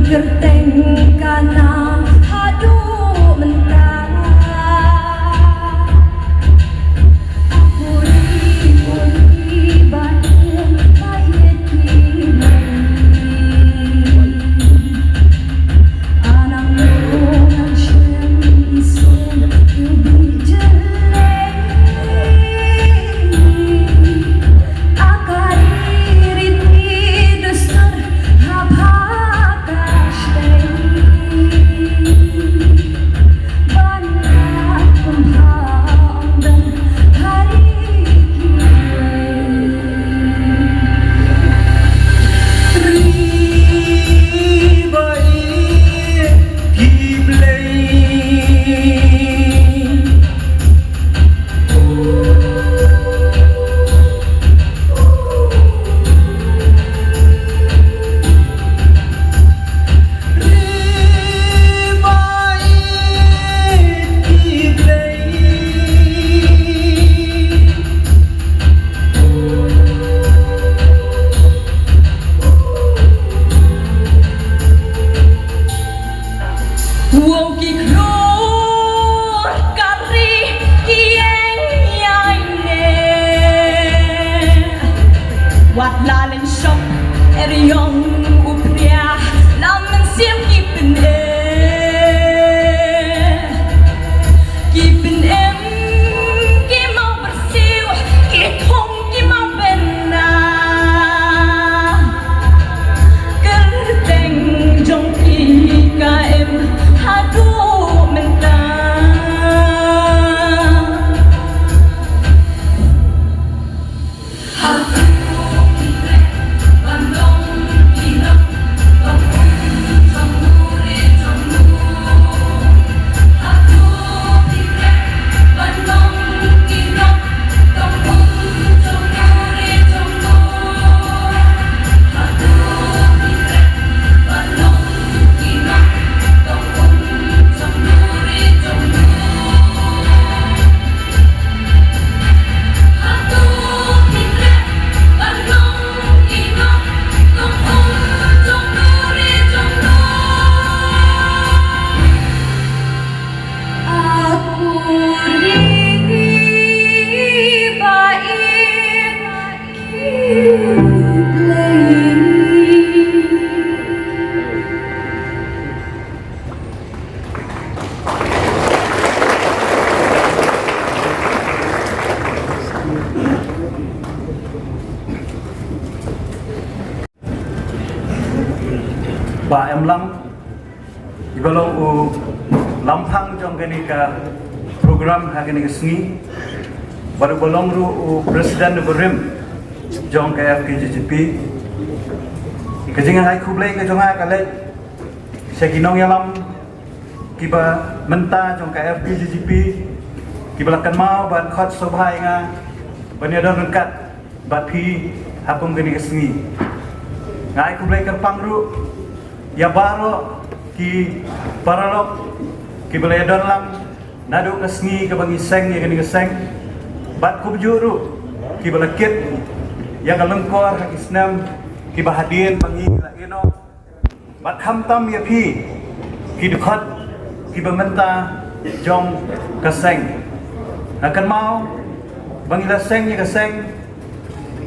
kyrteng kana haduh mynta. Wow, ki khlur ka ri ki ïeng ïa ine. Wat la lynshop eriong u phria, la mynsiem ki pyne. Ki pynem ki mau byrsiw, ki thong ki mau bynna. Kyrteng jong ki ka im haduh mynta. Bah Emlang, iba long u lamphang jong kane ka program ha kane ka sngi, bad uba long ruh u president uba rim jong ka F K J G P. Ka jingïaid khublei ka jong nga ka leit sha ki nongïalam kiba mynta jong ka F K J G P, kiba la kynmaw ban khot sngewbha ïa nga ban ïadon ryngkat bad phi ha kum kane ka sngi. Nga ai khublei kyrpang ruh ïa baroh ki paralok kiba la ïadon lang naduh ka sngi kaba ngi seng ïa kane ka seng, bad kumjuh ruh kiba la kit ïa ka lyngkor ha ki snem kiba hadien ba ngi la ïehnoh. Bad khamtam ïa phi ki dkhot kiba mynta jong ka seng. Nga kynmaw ba ngi la seng ïa ka seng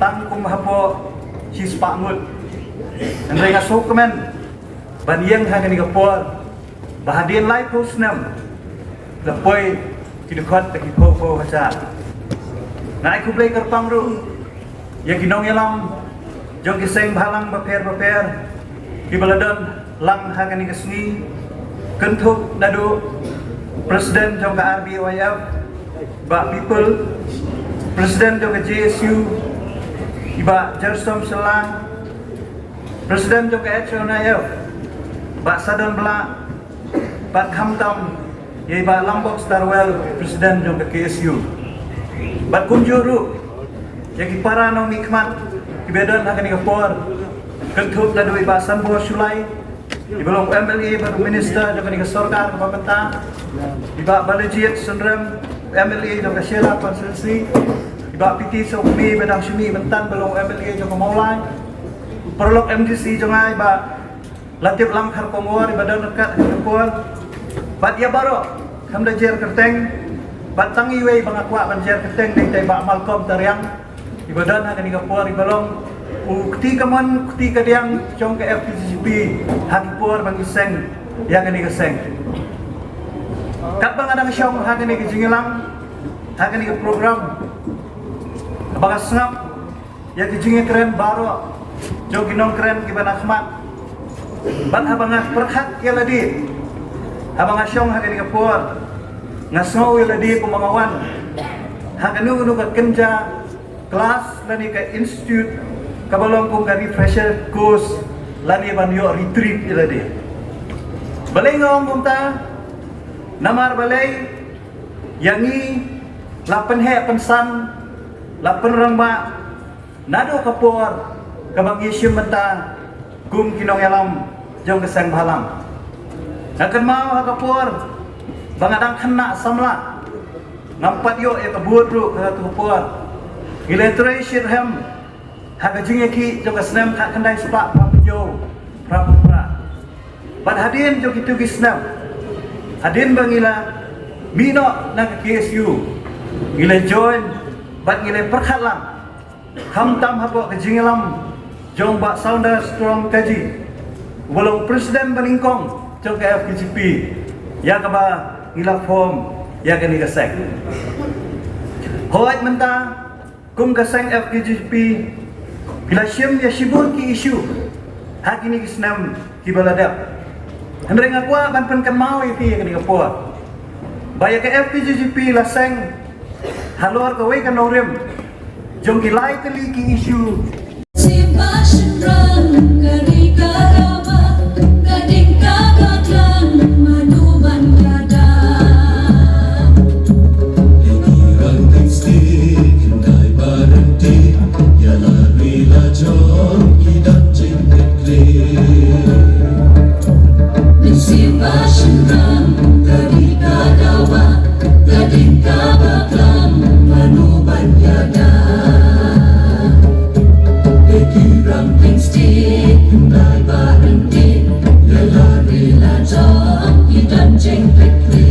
tang kum hapoh shispah ngut. Hynrei nga sngewkmen ban ïeng ha kane ka por Ba hadien laiphew snem la poi ki dkhot da ki phew phew hajar. Nga ai khublei kyrpang ruh ïa ki nongïalam jong ki seng bhalang bapher bapher kiba la don lang ha kane ka sngi, kynthup naduh President jong ka R B Y F, Bah People, President jong ka J S U, i Bah Jersom Shylla, President jong ka H O N I F, Bah Sadon Blah, bad khamtam ïa i Bah Lambok Starwell, President jong ka K S U. Bad kumjuh ruh ïa ki para nongmihkhmat kiba don ha kane ka por, kynthup naduh i Bah Sanbor Shullai, iba long M L A bad Minister jong kane ka sorkar kaba mynta, i Bah Balajied Syriem, M L A jong ka Shella Constituency, i Bah P T Sawkmie ba dang shu mih mynta ba long M L A jong ka Mawlai, paralok M D C jong nga i Bah Latiplang Kharkongor iba don ryngkat ha kane ka por, bad ïa baroh, khlem da jer kyrteng, bad tang iwei ba nga kwah ban jer kyrteng, dei i Bah Malcolm Tariang, iba don ha kane ka por, iba long u kti kamon kti kadiang jong ka F K J G P ha ki por ba ngi seng ïa kane ka seng. Katba nga dang shong ha kane ka jingïalang, ha kane ka program, ba nga sngap ïa ki jingïakren baroh jong ki nongkren kiba na khmat. Bad haba nga pyrkhat ïa lade, haba nga shong ha kane ka por, nga sngew ïa lade kumba nga wan ha kano kano ka kynja klas lane ka institute kaba long kum ka refresher course lane ban ïoh retreat ïa lade. Balei nga ong kumta? Namar balei ïa ngi la pynheh pynsan, la pynrangbah naduh ka por kaba ngi shim bynta kum ki nongïalam jong ka seng bhalang. Nga kynmaw ha ka por ba nga dang khynnah samla, ngam pat ïoh ïa ka vote ruh ha katu ka por. Ngi la trei shitrhem ha ka jingïakhih jong ka snem khatkhyndai spah phra phew phra. Bad hadien jong kitu ki snem, hadien ba ngi la mih noh na ka K S U, ngi la join bad ngi la pyrkhat lang, khamtam hapoh ka jingïalam jong Bah Saunders Tyrong Kaji, uba long president banyngkong jong ka F K J P, ïa kaba ngi la form ïa kane ka seng. Hooid, mynta kum ka seng F K J P, ngi la shim ïa shibun ki issue ha kine ki snem kiba la dep. Hynrei nga kwah ban pynkynmaw ïa phi ha kane ka por ba ïa ka F K J P la seng halor kawei ka nongrim jong ki lai tylli ki issue. Sim ba shynrang ka ri ka dawa, ka ding ka baklang, mano ban ïada. Ïa ki rangbah state, khyndai baroh, ïa la ri la jong, i dang jingkyrkhu. Sim ba shynrang ka ri ka dawa, ka ding ka baklang, mano ban ïada. Ïa ki rangbah state, khyndai baroh, ïa la ri la jong, i dang jingkyrkhu.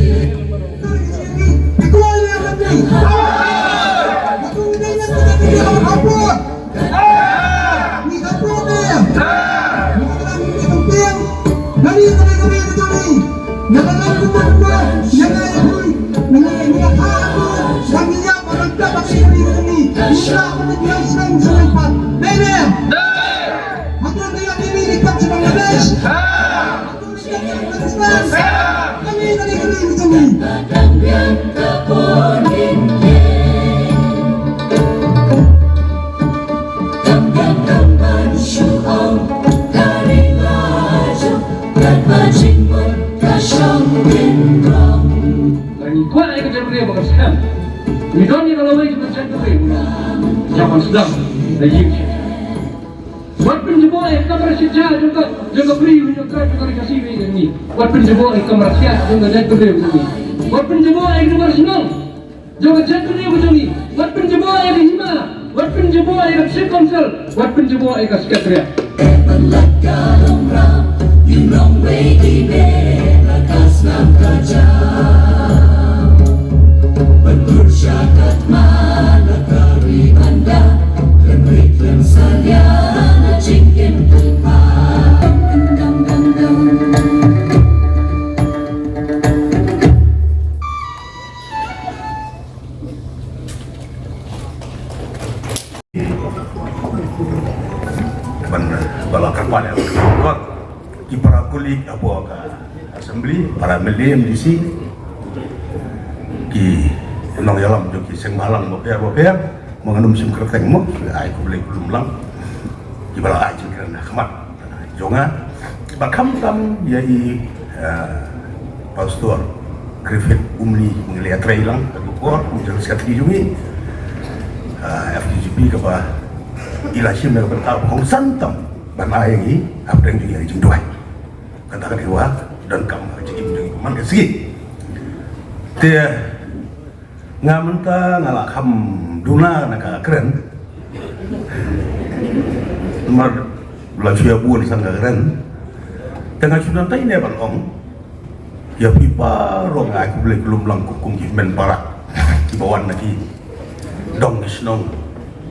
Ngi kwah ïa ka jaitbynriew ba ka skhem. Ngi don ïa ka lawei ka jaitbynriew. Ïa ban sdang da ïing. Wat pynjubok ïa ka kamra shisha jong ka, jong ka Bri, jong ka, jong ka Ri Khasi, jong ngi. Wat pynjubok ïa ka kamra shisha jong ka jaitbynriew jong ngi. Wat pynjubok ïa ka kamra shnong jong ka jaitbynriew jong ngi. Wat pynjubok ïa ka hima, wat pynjubok ïa ka District Council, wat pynjubok ïa ka Secretariat. M L A, M D C, ki nongïalam jong ki seng bhalang bapher bapher, ma ngan ym shim kyrteng mo, ai khublei khublei lang. Kiba la ai jingkren ha khmat jong nga. Bad khamtam ïa i, eh, Pastor Griffith Umli, u ngi la ïatrei lang ha ka por, u General Secretary jong ngi, eh, F K J P, kaba i la shim ïa ka bynta ba kongsan tam ban ai ïa ngi hapdeng jong ngi ïa ka jingduwai. Kata ka dei ba donkam ha ka jingim jong ngi man ka sngi. Te nga mynta nga la kham duna na ka kren. Namar la shu ïa bun san ka kren. Te nga shu don tai ne ban ong ïa phi baroh, nga ai khublei khublei lang kum ki hynmen para kiba wan na ki dong ki shnong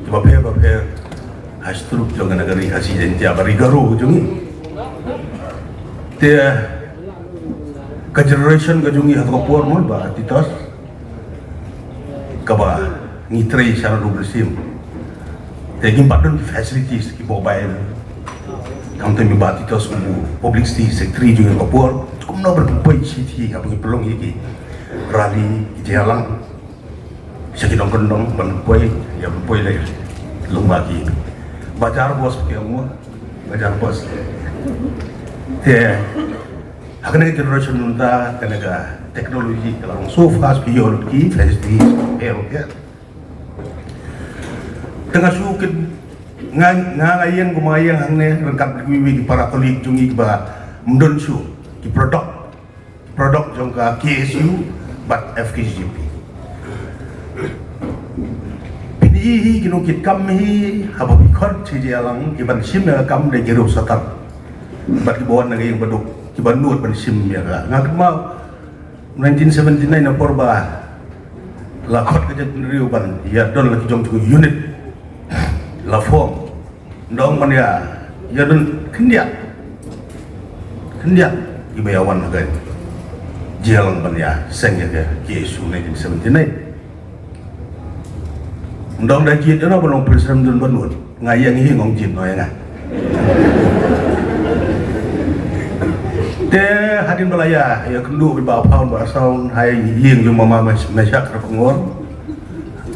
kiba pher ba pher ha sha trup jong ka nagari Khasi Jaiñtia bad ri Garo jong ngi. Te ka generation ka jong ngi ha ka por mo ba Titos, kaba ngi trei sha ruh bad sim. Te ngim pat don ki facilities, ki mobile. Kam te mi ba Titos kum u publicity secretary jong ngi ha ka por, kumno ban pynpoi shithi haba ngi pynlong ïa ki rally, ki jingïalang sha ki nongkyndong ban poi, ïa ban poi lei. Long ba ki bajar bos, ki ong mo, bajar bos. Te ha kane ka generation mynta, kane ka technology ka la long so fast, ki ïoh lut ki facilities, eh, okay. Te nga shu kit, nga, nga, nga ïeng kumba ïeng hangne ryngkat bad kiwei ki para colleague jong ngi kiba ym don shuh ki product, product jong ka K S U bad F K J P. Phin i hi ki nongkitkam hi, haba phi khot shi jingïalang, ki ban shim ïa ka kam dei ki riewstad bad kiba wan na ka ïing baduk, kiba nud ban shim ïa ka. Nga kynmaw nineteen seventy-nine, na por ba la khot ka jaitbynriew ban ïa don la ki jong ki unit, la form. Nda ong ban ïa, ïa don khyndiat, khyndiat kiba ïa wan ha ka jingïalang ban ïa seng ïa ka K S U nineteen seventy-nine. Nda ong da jied ïa no ban long president, don ban nud. Nga ïeng hi, nga ong jied noh ïa nga. Te hadien ba la ïa, ïa kynduh bad Bah Phaun, Bah Saun, ha ïing jong Mama Mes-, Meshak Rapangor,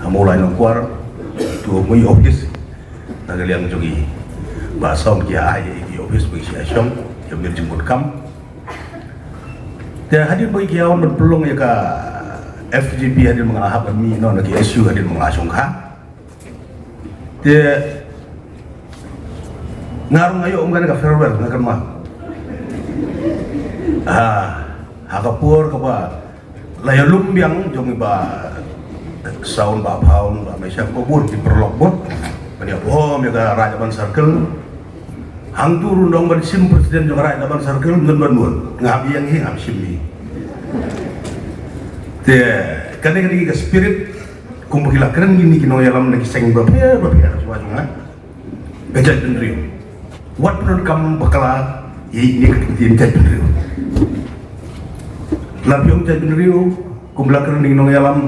ha Mawlai Nongkwar, to mui office na ka liang jong i Bah Saun, ki ai ïa i office ba i shah shong ïa mynta jingmut kam. Te hadien ba ki ïa wan ban pynlong ïa ka F J P, hadien ba nga la hap ban mih noh na K S U, hadien ba nga la shongkha. Te nga ruh nga ïoh kum kane ka farewell, nga kynmaw. Ha, ha ka por kaba la ïalum biang jong i Bah Saun, Bah Phaun, Bah Meshak, bun ki paralok bun ban ïa form ïa ka Raid Urban Circle. Hangtu ruh nda ong ban shim president jong ka Raid Urban Circle, ym don ban nud. Nga hap ïeng hi, nga hap shim hi. Te kane ka dei ka spirit kumba ki la kren kine ki nongïalam na ki seng bapher bapher shuwa jong nga. Ka jaitbynriew, wat pyndonkam bakla ïa ine ka ktien jaitbynriew. La phi ong jaitbynriew, kumba la kren ine ki nongïalam,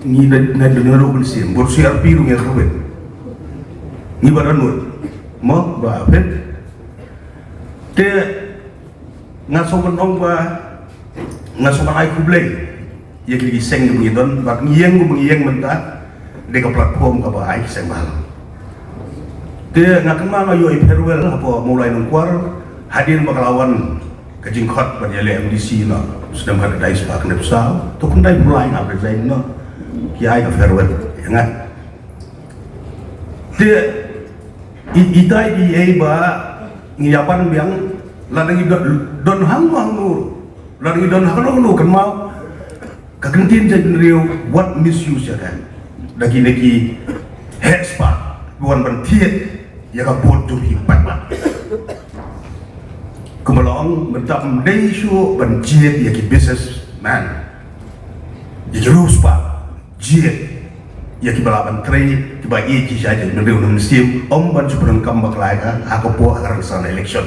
ngi na, na, na, na ruh mynsiem, bad C R P ruh ngi kyrwit. Ngi ba don nud mo, Bah Phet. Te nga sngewbha ban ong ba nga sngewbha ban ai khublei ïa kine ki seng kiba ngi don, bad ngi ïeng kumba ngi ïeng mynta, dei ka platform kaba ai ki seng bhalang. Te nga kynmaw nga ïoh i farewell hapoh Mawlai Nongkwar, hadien ba ka la wan ka jingkhot ban ïaleh M D C noh, snem khatkhyndai spah khyndai phew saw, to khyndai phew lai nga resign noh, ki ai ka farewell ïa nga. Te i, ita i ei ba ngi ïa pan biang, lada ngi don, don hangno hangno, lada ngi don hangno hangno, kynmaw ka ktien jaitbynriew, wat misuse ïa ka. Da kine ki heh spah ki wan ban thied ïa ka vote jong ki paidbah. Kumba la ong, mynta ym dei shuh ban jied ïa ki businessman, ïa ki riewspah. Jied ïa kiba lah ban trei, kiba ïeit ïa ki jaitbynriew na mynsiem, ym ban shu pyndonkam bakla ïa ka ha ka por ha ka rynsan election.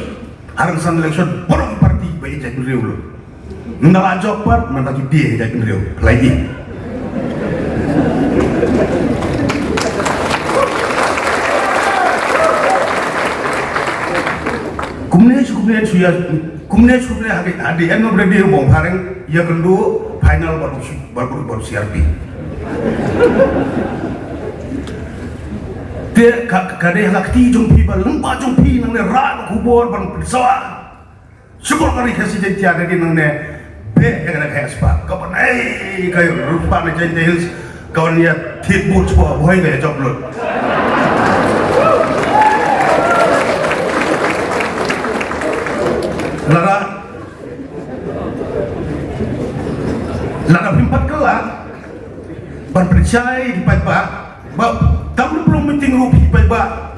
Ha rynsan election baroh ki party ba ïeit jaitbynriew lut. Ynda la jop pat, mynta ki die ïeit jaitbynriew. Lagi. Kumne shu, kumne shu ïa Kumne shu ne ha ki, at the end of the day, u bong phareng ïa kynduh final bad u shi-, bad u, bad u C R P. Te ka, ka dei ha ka kti jong phi ba lyngba jong phi nangne rah ka khubor ban pynsawa. Shibun ka ri Khasi Jaiñtia ka dei nangne beh ïa kane ka heh spah. Ka ban ei ka rupa na Jaiñtia Hills. Ka wan ïa thied boots ba bhoi ka ïa jop lut. Lada, lada phim pat kylla ban pynshai ki paidbah, ba tam pynlong meeting ruh phi paidbah.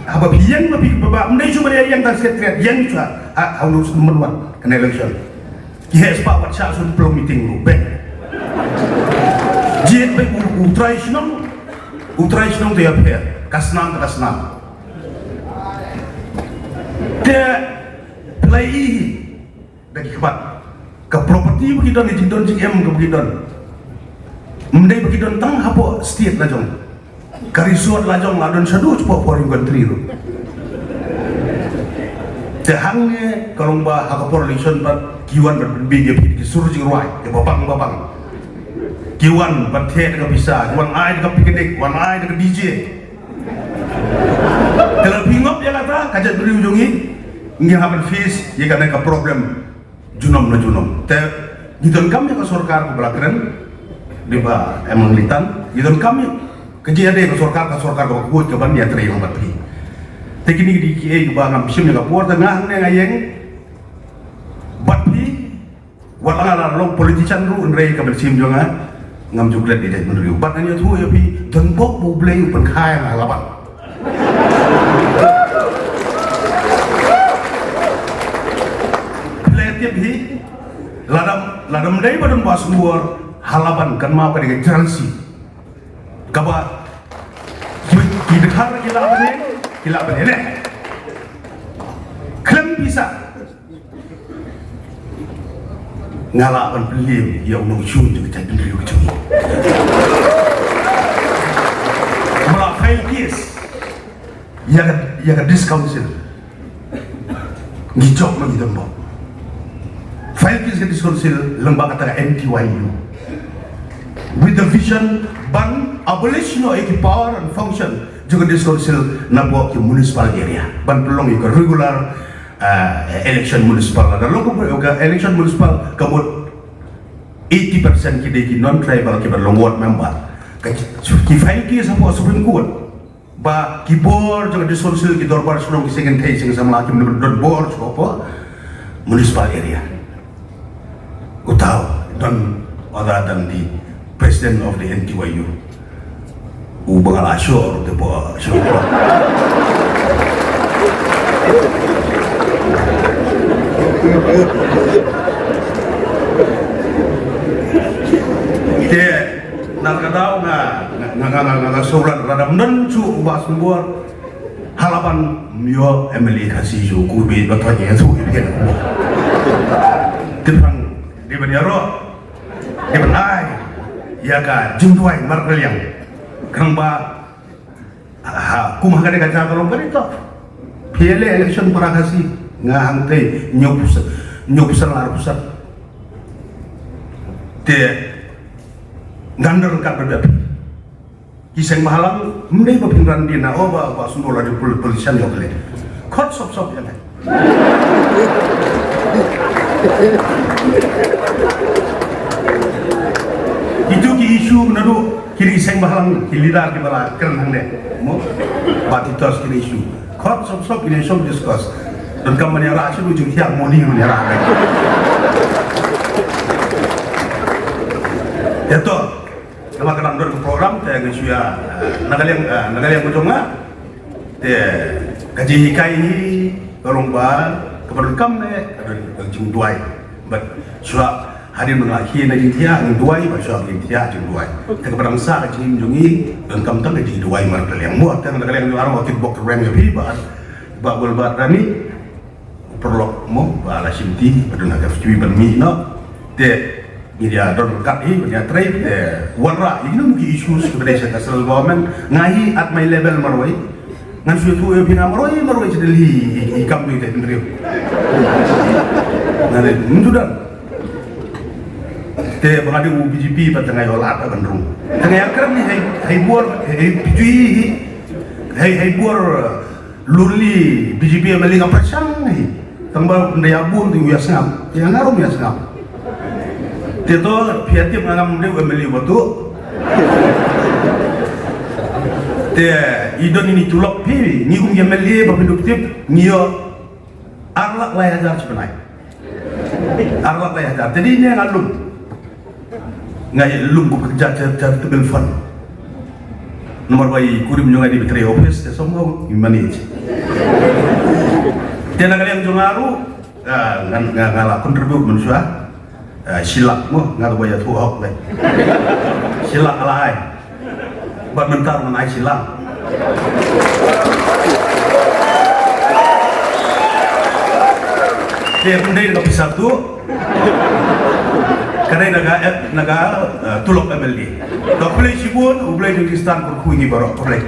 Haba phi ïeng ba phi paidbah, ym dei shu ban ïeng tang secretariat, ïeng shu ha, ha, ha u number one kane election. Ki heh spah wat shah shu pynlong meeting ruh beh. Jied beh u, u trai shnong, u trai shnong te ïapher, ka snam ka snam. Te pynlai i da ki khmat ka property ba ki don, ka jingdon jingem kaba ki don. Ym dei ba ki don tang hapoh state la jong. Ka resort la jong la don shaduh shapoh foreign country ruh. Te hangne ka long ba ha ka por election pat ki wan ban pynbiej ïa phi da ki sur jingrwai, ïa babang babang. Ki wan ban theh da ka pisa, ki wan ai da ka picnic, wan ai da ka D J. Te lada phi ngop ïa kata, ka jaitbynriew jong ngi, ngi hap ban face ïa kane ka problem junom na junom. Te ngi donkam ïa ka sorkar kaba la kren, dei ba em hangne tan, ngi donkam ïa ka jingïadei ka sorkar, ka sorkar kaba khuid kaban ïatrei lang bad phi. Te kine ki dei kiei kiba ngam shim ïa ka por, te nga hangne nga ïeng bad phi, wat la nga la long politician ruh, hynrei ka mynsiem jong nga ngam ju klet ïa jaitbynriew. Bad ngan ïathuh ïa phi, don bok ba U Blei u pynkha ïa nga ha Laban. Phi la tip hi, lada, lada ym dei ba don Bah Sumbor ha Laban, kan mut ka dei ka jrang shi. Kaba ki, ki dkhar ki lah ban ïeng, ki lah ban ïaleh. Khlem pisa. Nga lah ban pynliem ïa u nongshun jong ka jaitbynriew ka jong ngi. Ba la file case ïa ka, ïa ka District Council. Ngi jop ma ngi don bok. File case ka District Council lyngba kata ka N T Y U. With the vision ban abolish noh ïa ki power and function jong ka District Council napoh ki municipal area. Ban pynlong ïa ka regular, ah, election municipal. Lada long ka election municipal ka mut eighty percent ki dei ki non-tribal kiba long ward member. Ka ki, ki file case hapoh Supreme Court. Ba ki bor jong ka District Council, ki dorbar shnong, ki seng kynthei seng samla kim don bor shuh hapoh municipal area. Uta u don, uta u don the president of the N T Y U. U ba nga la shu te bor shuh. Te na kata ka daw nga, nga, nga, nga, nga, nga sngewlad lada ym don shuh u Bah Sumbor ha Laban, ym ïoh M L A Khasi shuh, ku beit ba thok ïa shuh ïa phi. Te pang dei ban ïaroh, dei ban ai ïa ka jingduwai markylliang. Khnang ba ha, kum ha kane ka jaka ka long kane to. Phi ïaleh election para Khasi, nga hangtei hynñiew percent, hynñiew percent, ar percent. Te ngan don ryngkat bad phi. Ki seng bhalang, ym dei ba phin ran dien na, oh, ba, ba Sumbor la dei pol-, politician ïoh khleh. Khot sop sop ïa nga. Itu ki issue naduh kine ki seng bhalang, ki leader kiba la kren hangne. Mo? Ba Titos kine issue. Khot sop sop kine sop discuss. Donkam ban ïarah shuh jingthiah Modi ban ïarah. Ïa to. Namar ka dang don ka program te nga shu ïa, eh, na ka liang, eh, na ka liang ka jong nga. Te ka jinghikai hi ka long ba kaba donkam ne ka don ka jingduwai. Bad shuwa hadien ba nga la khie na jingthiah jingduwai, bad shuwa ka jingthiah jingduwai. Te kaba dang sah ka jingim jong ngi donkam tang ka jingduwai markylliang. Mo te na ka liang jong nga ruh nga kitbok kyrweng ïa phi Bah, Bah Wilbert Rani. Paralok mo ba la shim ti ba don ha ka F T V ban mih noh. Te ngi ïa don ryngkat hi ban ïa trei te wanrah ïa kino ki issues kiba dei sha ka central government. Nga hi at my level marwei. Ngan shu ïathuh ïa phi nga marwei marwei sha Delhi i, i kam dei te hynriew. Nga ne, "Ym ju don." Te ba nga dei u B J P pat te nga ïoh lad ban rung. Te nga ïa kren hi, hai, hai bor, hai phi ju hi, hai, hai bor, uh, lonely B J P M L A nga pyrshang hi. Tang ba ynda ïa bun te u ïa sngap. Te nga ruh ym ïa sngap. Te to phi ïa tip nga ngam dei u M L A ba tu. Te i don ine i tulop phi, ngi kum ki M L A ba phi dup tip, ngi ïoh ar lak lai hajar shi bnai. Ar lak lai hajar. Te dei ine nga lum. Nga ïa lum kum ka jar, jar, charitable fund. Namar ba i kurim jong nga i dei ba trei office, te somehow i manage. Te na ka liang jong nga ruh, ah, nga, nga, nga la contribute mynshuwa. Ah, shi lak mo, nga ruh ba ïathuh hok lei. Shi lak la ai. Bad mynta ngan ai shi lak. Te ym dei na ka pisa tu. Ka dei na ka, eh, na ka, eh, tulop M L A. Khublei shibun, U Blei un kyrkhu ïa ngi baroh, khublei.